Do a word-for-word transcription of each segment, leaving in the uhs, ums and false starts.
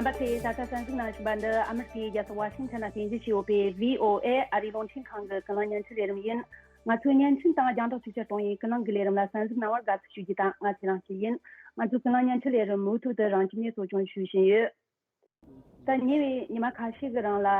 རྣམ་པ་ཚོས་ད་ལྟ་གསན་གཟིགས་གནང་བཞིན་པ་འདི་ཨ་མི་རི་ཀའི་རྒྱལ་ས་ཝ་ཤིང་ཊོན་ནང་རྟེན་གཞི་བྱས་ཡོད་པའི་བྷི་ཨོ་ཨེ་ཨ་རིའི་རླུང་འཕྲིན་ཁང་གི་ཀུན་གླེང་བརྙན་འཕྲིན་ལས་རིམ་ཡིན། ང་ཚོའི་བརྙན་འཕྲིན་དང་རྒྱང་བསྒྲགས་ཆིག་བརྒྱ་སྟོང་ཡི་ཀུན་གླེང་གི་ལས་རིམ་ལ་གསན་གཟིགས་གནང་བར་དགའ་བསུ་ཞུ་རྒྱུ་དང་། ང་ཚེ་རིང་སྐྱིད་ཡིན། ང་ཚོའི་ཀུན་གླེང་བརྙན་འཕྲིན་ལས་རིམ་མུ་མཐུད་དུ་རང་ཁྱིམ་ནས་གཙོ་སྐྱོང་ཞུ་བཞིན་ཡོད། ད་ཉེ་བའི་ཉི་མ་ཁ་ཤས་ཀྱི་རིང་ལ།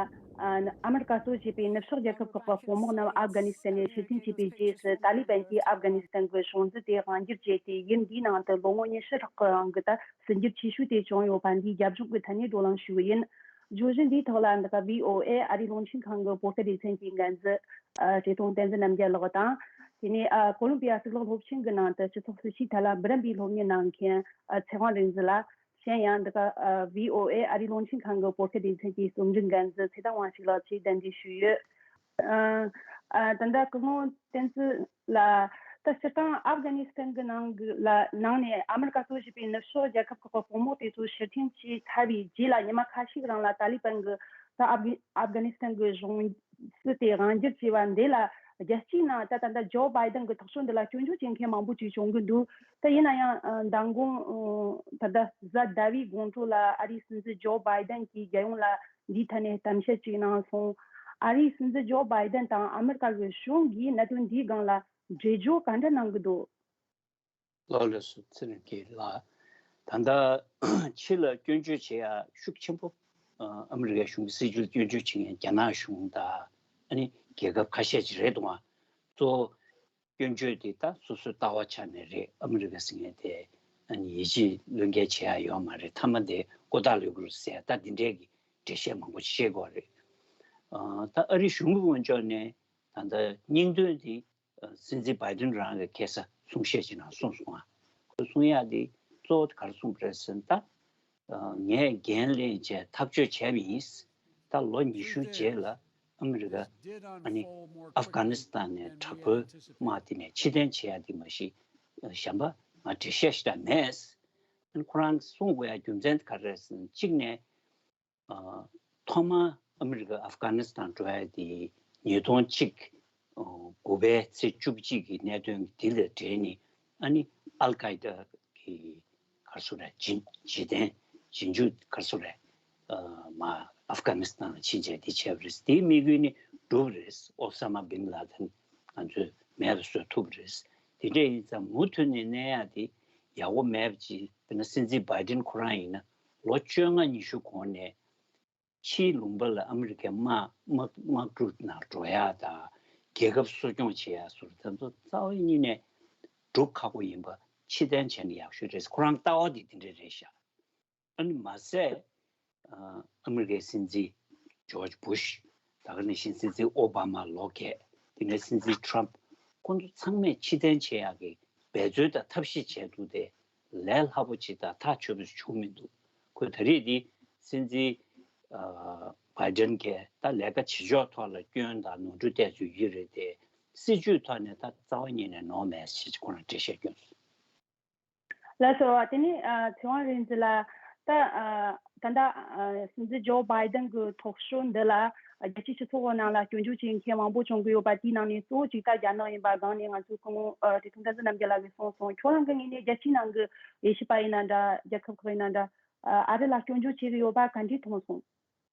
ཨ་ཨ་མི་རི་ཀ་གཙོ་བྱས་པའི་ནུབ་ཕྱོགས་རྒྱལ་ཁབ་ཁག་གི་དཔོན་དམག་རྣམས་ཨབ་གྷ་ནི་སི་ཐན་ནས་ཕྱིར་འཐེན་བྱས་པའི་རྗེས་སུ། ཏཱ་ལི་བན་གྱིས་ཨབ་གྷ་ནི་སི་ཐན་གྱི་གཞུང་འཛུལ་དེ་དབང་སྒྱུར་བྱས་ཏེ། ཡུལ་འདིའི་ནང་དུ་ལོ་ངོ་ཉི་ཤུ་ལྷག་གི་རིང་གི་ད་ཟིན་རྒྱུར་ཆེ་ཤོས་དེ་བྱུང་ཡོད་པ་འདིའི་རྒྱབ་ལྗོངས་ཀྱི་ཐད་ནས་བགྲོ་གླེང་ཞུ་གི་ཡིན། བརྗོད་གཞི་འདིའི་ཐོག་ལ་འདི་ག་བྷི་ཨོ་ཨེ་ཨ་རིའི་རླུང་འཕྲིན་ཁང་གི་བོད་སྐད་སྡེ་ཚན་གྱི་འགན་འཛིན་བཀྲས་མཐོང་བསྟན་འཛིན་རྣམ་རྒྱལ་ལགས་དང་། དེ་ནས་ཨ་ཀོ་ལོམ་པི་ཡ་གཙུག་ལག་སློབ་ཆེན་གྱི་ནང་དུ་སྤྱི་ཚོགས་སྲིད་བྱུས་ཐད་ལ་འབུམ་རམས་པའི་སློབ་གཉེར་གནང་མཁན་ཨ་ཚེ་དབང་རིག་འཛིན་ལགས། གཞན་ཡང་འདི་ག་ཨ་བྷི་ཨོ་ཨེ་ཨ་རིའི་རླུང་འཕྲིན་ཁང་གི་བོད་སྐད་སྡེ་ཚན་གྱི་རྩོམ་སྒྲིག་འགན་འཛིན་ཚེ་བརྟན་དབང་ཕྱུག་ལགས་བཅས་གདན་འདྲེན་ཞུས་ཡོད། ཨ་ཨ་ད་ལྟ་སྐུ་ངོ་བསྟན་འཛིན་ལགས། ད་སྤྱིར་བཏང་ཨབ་གྷ་ནི་སི་ཐན་གྱི་ནང་གི་ལ་ནང་ནས་ཨ་མི་རི་ཀ་གཙོ་བྱས་པའི་ནུབ་ཕྱོགས་རྒྱལ་ཁབ་ཁག་གི་དཔོན་དམག་དེ་ཚོ་ཕྱིར་འཐེན་བྱས་ཚར་བའི་རྗེས་ལ་ཉི་མ་ཁ་ཤས་རིང་ལ་ཏཱ་ལི་བན་གྱི་ད་ཨབ་གྷི་ཨབ་གྷ་ནི་སི་ཐན་གྱི་གཞུང་སྲིད་དེ་དབང་སྒྱུར་བྱས་པ་འདི་ལ། རྒྱལ་སྤྱིའི་ནང་ད་ད་ལྟ་ཇོ་བྷའི་ཏན་གྱི་ཐག་གཅོད་འདི་ལ་སྐྱོན་བརྗོད་བྱེད་མཁན་མང་པོ་ཅིག་བྱུང་གི་འདུག་ད་ཡིན་ན་ཡང་ཨ་མདང་དགོང་ཨ་ད་ལྟ་གཟའ་ཟླ་བའི་དགོང་དྲོ་ལ་ཨ་རིའི་སྲིད་འཛིན་ཇོ་བྷའི་ཏན་གྱིས་རྒྱལ་ཡོངས་ལ་འདིའི་ཐད་ནས་གཏམ་བཤད་ཅིག་གནང་སོང་། ཨ་རིའི་སྲིད་འཛིན་ཇོ་བྷའི་ཏན་དང་ཨ་མི་རི་ཀ་གི་གཞུང་གིས་གནད་དོན་འདིའི་སྒང་ལ་འགྲེལ་བརྗོད་ག་འདྲ་གནང་གི་འདུག་ལགས་ལགས་སོ། ཚེ་རིང་སྐྱིད་ལགས། ད་ལྟ་ཕྱི་ལ་སྐྱོན་བརྗོད་བྱེད་ཡ་ཤུགས་ཆེན་པོ། ཨ་ཨ་མི་རི་ཀའི་གཞུང་གི་སྲིད་བྱུས་ལ་སྐྱོན་བརྗོད་བྱེད་མཁན་རྒྱ་ནག་གཞུང་དང་། ཨ་ནི་རྒྱལ་ཁབ་ཁ་ཤས་ཅིག་རེད་འདུག་ཨ། གཙོ་བོ་སྐྱོན་བརྗོད་དེ་ད་སོ་སོའི་ལྟ་བ་ཆ་ནས་རེད། ཨ་མི་རི་ཀ་ཟེར་མཁན་དེ་ཨ་ནི་ཡིད་ཆེས་བློས་འགེལ་བྱེད་ཡ་ཡོད་མ་རེད། མཐའ་མ་དེ་ཀོ་ཐག་ལུས་ཀྱི་རེད་ཟེར་ཡ་ད་འདི་འདྲའི་གི་འགྲེལ་བཤད་མང་པོ་བཤད་དགོས་རེད། ཨ་ད་ཨ་རིའི་གཞུང་གི་ངོས་ཕྱོགས་ནས་ད་ལྟ་སྙིང་དོན་དེ་ཨ་སྲིད་འཛིན་བྷའི་ཏིན་རང་གི་ཁ་སང་གསུང་བཤད་ཅིག་ནང་གསུངས་སོང་ང་། ཁོས་གསུང་ཡག་དེ་གཙོ་བོ་དེ་ག་རེ་གསུངས་པ་རེད་ཟེར་ན། ད་ཨ་ངས་འགན་ལེན་བྱས་ཐག་གཅོད་བྱས་པ་ཡིན། ད་ལོ་ཉི་ཤུ་རྗེས་ལ་ཨ་མི་རི་ཀ་ཨ་ནི་ཨབ་གྷ་ནི་སི་ཐན་ནས་དྲག་པོའི་དམག་དེ་ནས་ཕྱིར་འཐེན་བྱེད་ཡག་དེ་མ་གཞི་གཞན་པ་ང་འགྲེལ་བཤད་ཞིག་ད་མེད། ཨ་ནི་ཁོ་རང་གསུང་དགོས་ཡག་རྒྱུ་མཚན་དེ་ག་རེ་རེད་ཟེར་ན། གཅིག་ནས། ཨ་ཐོག་མར་ཨ་མི་རི་ཀ་ཨབ་གྷ་ནི་སི་ཐན་འགྲོ་ཡ་དེ་ཉིས་སྟོང་གཅིག་ཨ་དགུ་པའི་ཚེས་བཅུ་གཅིག་གི་གནད་དོན་འདི་ལ་འབྲེལ་ནས། ཨ་ནི་ཨལ་ཀའི་ད་གི་ག་རེ་ཟེར་རེད། འཇིག་འཇིག་རྟེན་འཇིགས་འཇུག་ག་རེ་ཟེར་རེད། ཨ་མར་ཨབ་གྷ་ནི་སི་ཐན་ལ་ཕྱིན་བྱས་དེ་བྱས་པ་རེད། དེའི་དམིགས་ཡུལ་ནི་འགྲུབ་པ་རེད། ཨོ་ས་མ་བིན་ལ་དན་ང་ཚོས་མེད་པ་བཟོ་ཐུབ་པ་རེད། དེ་འདྲ་ཡིན་ཙང་མུ་མཐུད་ནས་གནས་ཡ་དེ་ཡག་པོ་མེད་པ་ཅིག་དཔེར་ན་སྲིད་འཛིན་བྷའི་ཏིན་ཁོ་རང་ཡིན་ན་ལོ་བཅོ་ལྔ་ཉི་ཤུ་གོང་ནས་ཕྱིའི་ལུང་པ་ལ་ཨ་མི་རི་ཀའི་དམག་དམག་དམག་འཁྲུག་ནང་འགྲོ་ཡ་དང་རྒྱལ་ཁབ་གསོ་སྐྱོང་བྱེད་ཡ་ཟུར་དེ་ཚོ་རྩ་བ་ཉིད་ནས་སྒྲུབ་ཁག་པོ་ཡིན་པ་ཕྱིར་འཐེན་བྱས་ན་ཡག་ཤོས་རེད། ཁོ་རང་ལྟ་བ་དེ་དེ་འདྲ་རེད་ཤག་ཨ་ནི་མ་ཟད་ཨ་ཨ་མི་རི་ཀའི་སྲིད་འཛིན་ཇོརྗ་བུ་ཤ། ད་ག་ནང་བཞིན་སྲིད་འཛིན་ཨོ་བྷ་མ་ལོ་བརྒྱད། དེ་ནས་སྲིད་འཛིན་ཊརམ་ཕི། ཁོང་ཚོ་ཚང་མས་ཕྱིར་འཐེན་བྱེད་ཡག་གི་འབད་རྩོལ་དང་ཐབས་ཤེས་བྱས་འདུག་སྟེ། ལས་སླ་པོ་ཅིག་དང་ཐག་ཆོད་པོ་ཞིག་བྱུང་མི་འདུག་ཁོས་ད་རེས་འདི་སྲིད་འཛིན་ཨ་བྷའི་ཏིན་གྱིས་ད་ལས་ཀ་བྱེད་ཕྱོགས་ཐོག་ལ་སྐྱོན་དང་ནོར་འཁྲུལ་ཏོག་ཙམ་ཡོད་རེད་དེ། སྲིད་བྱུས་ཐོག་ནས་ད་རྩ་བ་ཉིད་ནས་ནོར་མེད་ཅེས་ཁོ་རང་འགྲེལ་བཤད་སྐྱོན་སོང་། ལགས་སོ། དེ་ནས་ཨ་ཚེ་དབང་རིག་འཛིན་ལགས། ད་ཨ་ད་ལྟ་ཨ་སྲིད་འཛིན་ཇོ་བྷའི་ཏན་གྱི་ཐོག་ཤོ་འདི་ལ་རྒྱལ་སྤྱིའི་སྤྱི་ཚོགས་ནང་ལ་སྐྱོན་བརྗོད་བྱེད་མཁན་མང་པོ་བྱུང་གི་ཡོད་པ། དེའི་ནང་ནས་གཙོ་བོ་གཅིག་ད་རྒྱ་ནག་ཡིན་པ་སྒང་ནས་ང་ཚོའི་སྐུ་ངོ་ཨ་བཀྲས་མཐོང་བསྟན་འཛིན་རྣམ་རྒྱལ་ལགས་ཀྱིས་གསུངས་སོང་། ཁྱོད་རང་གི་ངོས་ནས་རྒྱལ་སྤྱིའི་ནང་གི་དབྱེ་ཞིབ་པ་ཡིན་ན་འདྲ། རྒྱལ་ཁབ་ཁག་ཡིན་ན་འདྲ། ཨ་ཨ་རི་ལ་སྐྱོན་བརྗོད་བྱེད་ཀྱི་ཡོད་པ་ག་འདྲས་མཐོང་སོང་།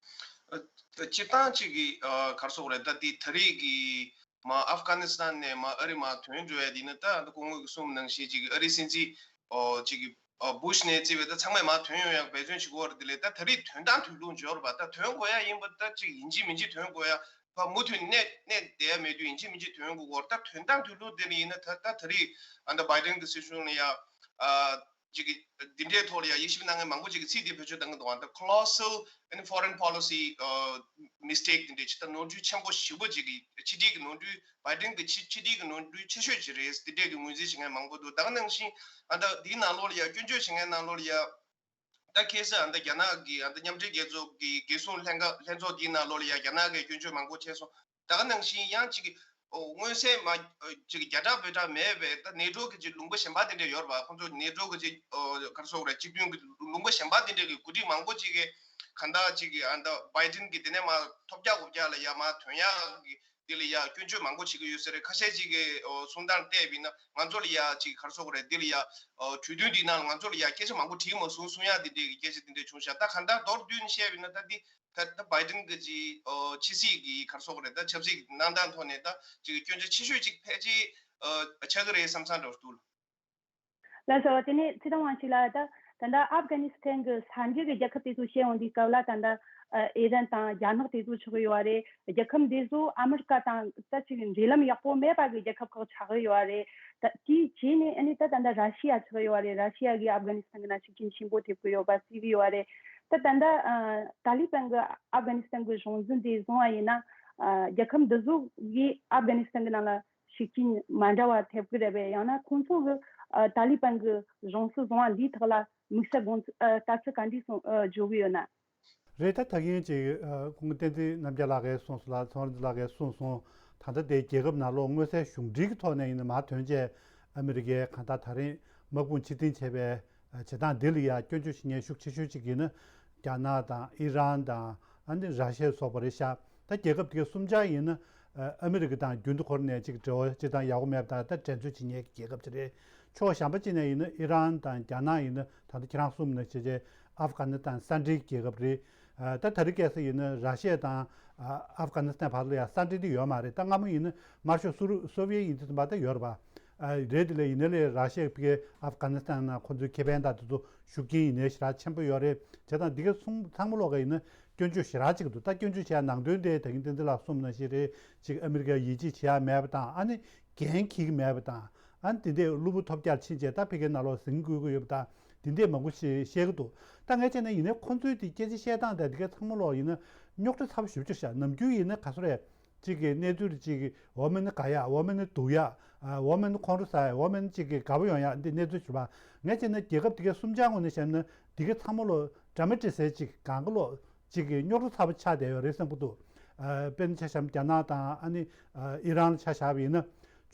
ཨ་སྤྱིར་བཏང་གཅིག་གི་ཨ་ག་རེ་ཟེར་དགོས་རེད། ད་དེ་ད་རེས་ཀྱི་མ་ཨབ་གྷ་ནི་སི་ཐན་ནས་མ་ཨ་རི་མར་ཐོན་འགྲོ་ཡ་དེ་ནི་ད་སྐུ་ངོ་གིས་གསུངས་ནང་བཞིན་གཅིག་གི་ཨ་རིའི་སྲིད་འཛིན་ཨོ་གཅིག་གི་ཨ་བུ་ཤ་ནས་བརྩིས་པའི་ད་ཚང་མས་མར་ཐོན་ཡོང་ཡག་འབད་བརྩོན་བྱེད་ཀྱི་ཡོད་རེད། དེ་ལས་ད་ད་རེས་ཐོན་སྟངས་ཐོན་ལུགས་འབྱོར་བ་ད་ཐོན་དགོས་ཡ་ཡིན་པ་ད་གཅིག་ཡིན་གཅིག་མིན་གཅིག་ཐོན་དགོས་ཡ། ཕར་མུ་མཐུད་གནས་གནས་བསྡད་ཡ་མེད་དུས་ཡིན་གཅིག་མིན་གཅིག་ཐོན་དགོས་ཀྱི་ཡོད་རེད། ད་ཐོན་སྟངས་ཐོན་ལུགས་དེ་ནི་ཡིན་ན་ད་ད་ད་རེས་ཨ་ད་བྷའི་ཏན་གྱི་སྲིད་གཞུང་ལ་ཡ་ཨ། ཅིག་གི་འདི་འདྲའི་ཐོག་ལ་ཡང་དབྱེ་ཞིབ་གནང་མཁན་མང་པོ་ཅིག་གིས་ཚིག་འདི་བེད་སྤྱོད་གཏང་གི་འདུག་ཨ་ད་colossal and foreign policy mistake འདི་འདྲའི་ཅིག་ད་ནོར་འཁྲུལ་ཆེན་པོ་ཞེ་པོ་ཅིག་གི་ཕྱི་འབྲེལ་གྱི་ནོར་འཁྲུལ། བྷའི་ཏིན་གྱི་ཕྱི་ཕྱི་འབྲེལ་གྱི་ནོར་འཁྲུལ་ཆེ་ཤོས་ཅིག་རེད། འདི་འདྲའི་གི་ངོས་འཛིན་བྱེད་མཁན་མང་པོ་འདུག་ད་ག་ནང་བཞིན་ཨ་ད་འདིའི་ནང་ལོགས་ལ་ཡང་སྐྱོན་བརྗོད་བྱེད་མཁན་ནང་ལོགས་ལ་ཡང་ད་ཁ་སང་ཨ་ད་རྒྱ་ནག་གི་ཨ་ད་མཉམ་འབྲེལ་རྒྱལ་ཚོགས་ཀྱི་རྒྱལ་སྲུང་ལྷན་ཁང་ལྷན་ཚོགས་འདིའི་ནང་ལོགས་ལ་ཡང་རྒྱ་ནག་གིས་སྐྱོན་བརྗོད་མང་པོ་བྱས་སོང་། ད་ག་ནང་བཞིན་ཡང་ཅིག་ཨོ་མངོན་གསལ་མ་ཨ་ཅིག་རྒྱ་གྲགས་བོད་གྲགས་མེད་པའི་ད་ནེ་ཊོ་གི་ཅིག་ལུང་པ་གཞན་པ་དེ་འདྲ་ཡོད་རེད་པ། ཁོང་ཚོ་ནེ་ཊོ་གི་ཅིག་ཨོ་ག་རེ་ཟེར་དགོས་རེད། སྤྱི་མཐུན་གྱི་ལུང་པ་གཞན་པ་དེ་འདྲ་གི་འགོ་ཁྲིད་མང་པོ་ཅིག་གིས་གང་ལྟར་ཅིག་གི་ཨ་ད་བྷའི་ཏིན་གྱི་དེ་ནས་མར་ཐོབ་རྒྱག་འགོ་རྒྱག་ལ་ཡ་མར་ཐོན་ཡག་གི་ འདི་ལ་ཡ་སྐྱོན་བརྗོད་མང་པོ་བྱེད་ཀྱི་ཡོད་ས་རེད། ཁ་ཤས་ཅིག་གིས་ཨོ་གསུང་སྟངས་བལྟས་པ་ཡིན་ན་ང་ཚོ་ལ་ཡ་ཅིག་ག་རེ་ཟེར་དགོས་རེད། འདི་ལ་ཡ་ཨོ་གྲོས་མཐུན་འདིའི་ནང་ལ་ང་ཚོ་ལ་ཡ་སྐད་ཆ་མང་པོ་དྲིས་མ་སོང་གསུང་ཡ་འདི་འདྲའི་གི་སྐད་ཆ་འདི་འདྲ་བྱུང་ཤག་ད་གང་ལྟར་མདོར་བསྡུས་ནས་བཤད་པ་ཡིན་ན་ད་འདི་ད་ད་བྷའི་ཏིན་གྱི་ཅིག་ཨོ་ཕྱི་སྲིད་ཀྱི་ག་རེ་ཟེར་དགོས་རེད། ད་ཆབ་སྲིད་ཀྱི་གནང་སྟངས་ཐོག་ནས་ད་ཅིག་སྐྱོན་བརྗོད་ཆེ་ཤོས་ཅིག་ཕལ་ཆེར་ཨོ་ཆགས་ཀྱི་རེད་བསམ་བསམ་འདྲ་བོ་འདུག་ལགས་སོ། དེ་ནས་ཚེ་དང་དབང་ཕྱུག་ལགས། ད་ད་ལྟ་ཨབ་གྷ་ནི་སི་ཐན་གྱི་ས་འབྲེལ་གྱི་རྒྱལ་ཁབ་དེ་ཚོ་བཤད་ཡོང་དུས་སྐབས་ལ་ད་ལྟ་ཨི་རན་དང་རྒྱ་ནག་དེ་ཚོ་ཆགས་ཀྱི་ཡོད་རེད། རྒྱལ་ཁབ་འདི་ཚོ་ཨ་མི་རི་ཀ་དང་ད་ཅིག་འབྲེལ་ལམ་ཡག་པོ་མེད་པ་གི་རྒྱལ་ཁབ་ཁག་ཆགས་ཀྱི་ཡོད་རེད། ད་དེའི་རྗེས་ནས་ཨ་ནི་ད་ད་ལྟ་ར་ཤི་ཡ་ཆགས་ཀྱི་ཡོད་རེད། ར་ཤི་ཡ་གིས་ཨབ་གྷ་ནི་སི་ཐན་གྱི་ནང་ཤུགས་རྐྱེན་ཆེན་པོ་ཐེབས་ཀྱི་ཡོད་པ་གསུངས་ཀྱི་ཡོད་རེད། ད་ད་ལྟ་ཨ་ཏཱ་ལི་བན་གྱི་ཨབ་གྷ་ནི་སི་ཐན་གྱི་གཞུང་འཛིན་དེ་བཟུང་བ་ཡིན་ན་ཨ་རྒྱལ་ཁབ་འདི་ཚོ་གིས་ཨབ་གྷ་ནི་སི་ཐན་གྱི་ནང་ལ་ཤུགས་རྐྱེན་མ་འདྲ་བ་ཐེབས་ཀྱི་རེད་པས། ཡང་ན་ཁོང་ཚོ་གི་ཨ་ཏཱ་ལི་བན་གྱི་གཞུང་སྲིད་བཟུང་བ་འདིའི་ཐོག་ལ་དམིགས་བསལ་དགོངས་ཚུལ་ཨ་ལྟ་ཚུལ་ག་འདྲས་གསུང་ཨ་བརྗོད་ཀྱི་ཡོད་ན། རེད། ད་ད་གིན་ཅིག་ཨ་ཁོང་བསྟན་འཛིན་རྣམ་རྒྱལ་ལགས་ཀྱིས་གསུངས་སོང་ལ་ཚོང་རིན་ལགས་ཀྱིས་གསུངས་སོང་། ད་ལྟ་དེ་རྒྱལ་ཁབ་ནང་ལོགས་མངོན་གསལ་གཞུང་འབྲེལ་གྱི་ཐོག་ནས་ཡིན་ན་མར་ཐོན་བྱས་ཨ་མི་རི་ཀའི་གང་ལྟར་ད་རིང་དམག་དཔུང་ཕྱིར་འཐེན་བྱས་པའི་བྱེད་སྟངས་འདི་ལ་ཡང་སྐྱོན་བརྗོད་བྱེད་མཁན་ཤུགས་ཆེ་ཤོས་གཅིག་ཡིན་ན་རྒྱ་ནག་དང་ཨི་རན་དང་ཨ་ནི་ར་ཤི་ཡ་སོགས་པ་རེད་ཤག་ད་རྒྱལ་ཁབ་དེ་གསུམ་ཆར་ཡིན་ན་ཨ་མི་རི་ཀ་དང་རྒྱུན་དུ་འཁོར་ནས་ཅིག་འབྲེལ་བ་སྤྱི་དང་ཡག་པོ་མེད་པ་དང་ད་འགྲན་རྩོད་བྱེད་མཁན་གྱི་རྒྱལ་ཁབ་ཅིག་རེད། ཕྱོགས་གཞན་པ་གཅིག་ནས་ཡིན་ན་ཨི་རན་དང་རྒྱ་ནག་ཡིན་ན་ད་ལྟ་ཁྱེད་རང་གསུངས་ནང་བཞིན་བྱས་བྱས་ཨབ་གྷ་ནི་སི་ཐན་ས་འབྲེལ་རྒྱལ་ཁབ་རེད། ད་ད་རེས་ཁ་སང་ཡིན་ན་ར་ཤི་ཡ་དང་ཨ་ཨབ་གྷ་ནི་སི་ཐན་བར་ལ་ཡང་ས་འབྲེལ་དེ་ཡོད་མ་རེད། ད་སྔ་མོ་ཡིན་ན་དམར་ཤོག་སུ་རུ་སོ་བི་ཡེ་ཡིན་དུས་ཙམ་པ་ད་ཡོད་རེད་པ། ཨ་རེད། དེ་ལས་ཡིན་ན་ལས་ར་ཤི་ཡ་ཕ་གིའི་ཨབ་གྷ་ནི་སི་ཐན་ནང་ཁོ་ཚོའི་ཁེ་ཕན་དང་དེ་ཚོ་ཤུགས་རྐྱེན་ཡིན་ནའི་ཞེ་དྲག་ཆེན་པོ་ཡོད་རེད། བྱས་ཙང་འདི་ག་ཚང་ཚང་མ་ལོག་ག་ཡིན་ན་སྐྱོན་བརྗོད་ཞེ་དྲག་ཅིག་འདུག་ད་སྐྱོན་བརྗོད་བྱས་ནང་དོན་དེ་ད་གིན་བསྟན་འཛིན་ལགས་གསུངས་ནང་བཞིན་རེད། ཅིག་ཨ་མི་རི་ཀ་ཡིད་ཆེས་བྱེད་ཡ་མེད་པ་དང་ཨ་ནི་འགན་འཁྱེར་གྱི་མེད་པ་དང་ཨ་ནི་དེ་འདྲས་གློ་བུར་ཐོལ་རྒྱག་ཕྱིན་བྱས་ད་ཕ་གིའི་ནང་ལོག་ཟིང་བསྐུལ་གྱི་ཡོད་པ་དང་དེ་འདྲས་མང་པོ་ཞིག་བཤད་ཀྱི་འདུག་ད་ངས་བྱས་ན་ཡིན་ནའི་ཁོ་ཚོའི་དེ་སྐད་ཆ་བཤད་སྟངས་དང་འདི་ག་ཚང་མ་ལོག་ཡིན་ན་རྙོག་དྲ་ཚ་པོ་ཞེ་པོ་ཅིག་ཤག་ནམ་རྒྱུན་ཡིན་ན་ག་ཚོད་རེད། གཅིག་གི་གནས་ཚུལ་གཅིག་གི་འོ་མ་ནི་དགའ་ཡག་འོ་མ་ནི་སྡུག་ཡག་ཨ་འོ་མ་ནི་ཁོང་ཁྲོ་ཟ་ཡག་འོ་མ་ནི་གཅིག་གི་དགའ་པོ་ཡོང་ཡག་འདི་གནས་ཚུལ་ཞིག་རེད་པ། ངས་བྱས་ན་རྒྱལ་ཁབ་དེ་གའི་གསུམ་ཆར་ངོས་ནས་བཤད་ན་འདི་གའི་ཚང་མ་ལོ་ཌ་ར་མ་ཊི་སེ་གཅིག་གང་ག་ལོ་གཅིག་གི་རྙོག་དྲ་ཚ་པོ་ཆགས་བསྡད་ཡོད་རེད་བསམ་གྱི་འདུག་ཨ་དཔེར་ན་ཆ་བཞག་ན་རྒྱ་ནག་དང་ཨ་ནི་ཨ་ཨི་རན་ལ་ཆ་བཞག་པ་ཡིན་ན་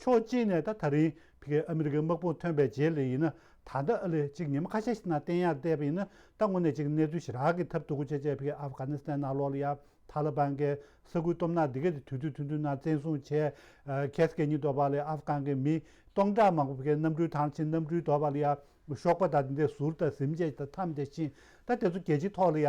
ཕྱོགས་གཅིག་ནས་ད་ད་རིང་ཕ་གི་ཨ་མི་རི་ཀའི་དམག་དཔུང་ཐོན་པའི་རྗེས་ལ་ཡིན་ན་ད་ལྟ་ཨ་ལས་གཅིག་ཉི་མ་ཁ་ཤས་ཤིག་ནང་བསྟན་ཡག་བལྟས་པ་ཡིན་ན་ད་དངོས་གནས་གཅིག་གནས་ཚུལ་ཞེ་དྲག་གི་ཐབས་སྡུག་པོ་བྱས་བྱས་ཕ་གི་ཨབ་གྷ་ནི་སི་ཐན་ནང་ལོགས་ལ་ཡ། ཐ་ལི་བན་གྱི་ས་ཁུལ་སྟོབས་ན་འདི་ག་དེ་དུས་དུས་ཐུང་ཐུང་ནང་བཙན་བཟུང་བྱས། ཨ་ཁ་སང་གི་ཉིན་དོ་པ་ལ་ཨབ་གྷན་གྱི་མི་སྟོང་ཕྲག་མང་པོ་ཕ་གིའི་གནམ་གྲུའི་ཐང་ཆེན་གནམ་གྲུའི་དོ་པ་ལ་ཡ་ཤོག་པ་དང་དེ་འདྲའི་ཟུར་དང་གཟིམ་བྱས་དང་འཐམས་བསྡད་ཕྱིན་ད་དེ་ཚོ་རྒྱལ་སྤྱིའི་ཐོག་ལ་ཡ་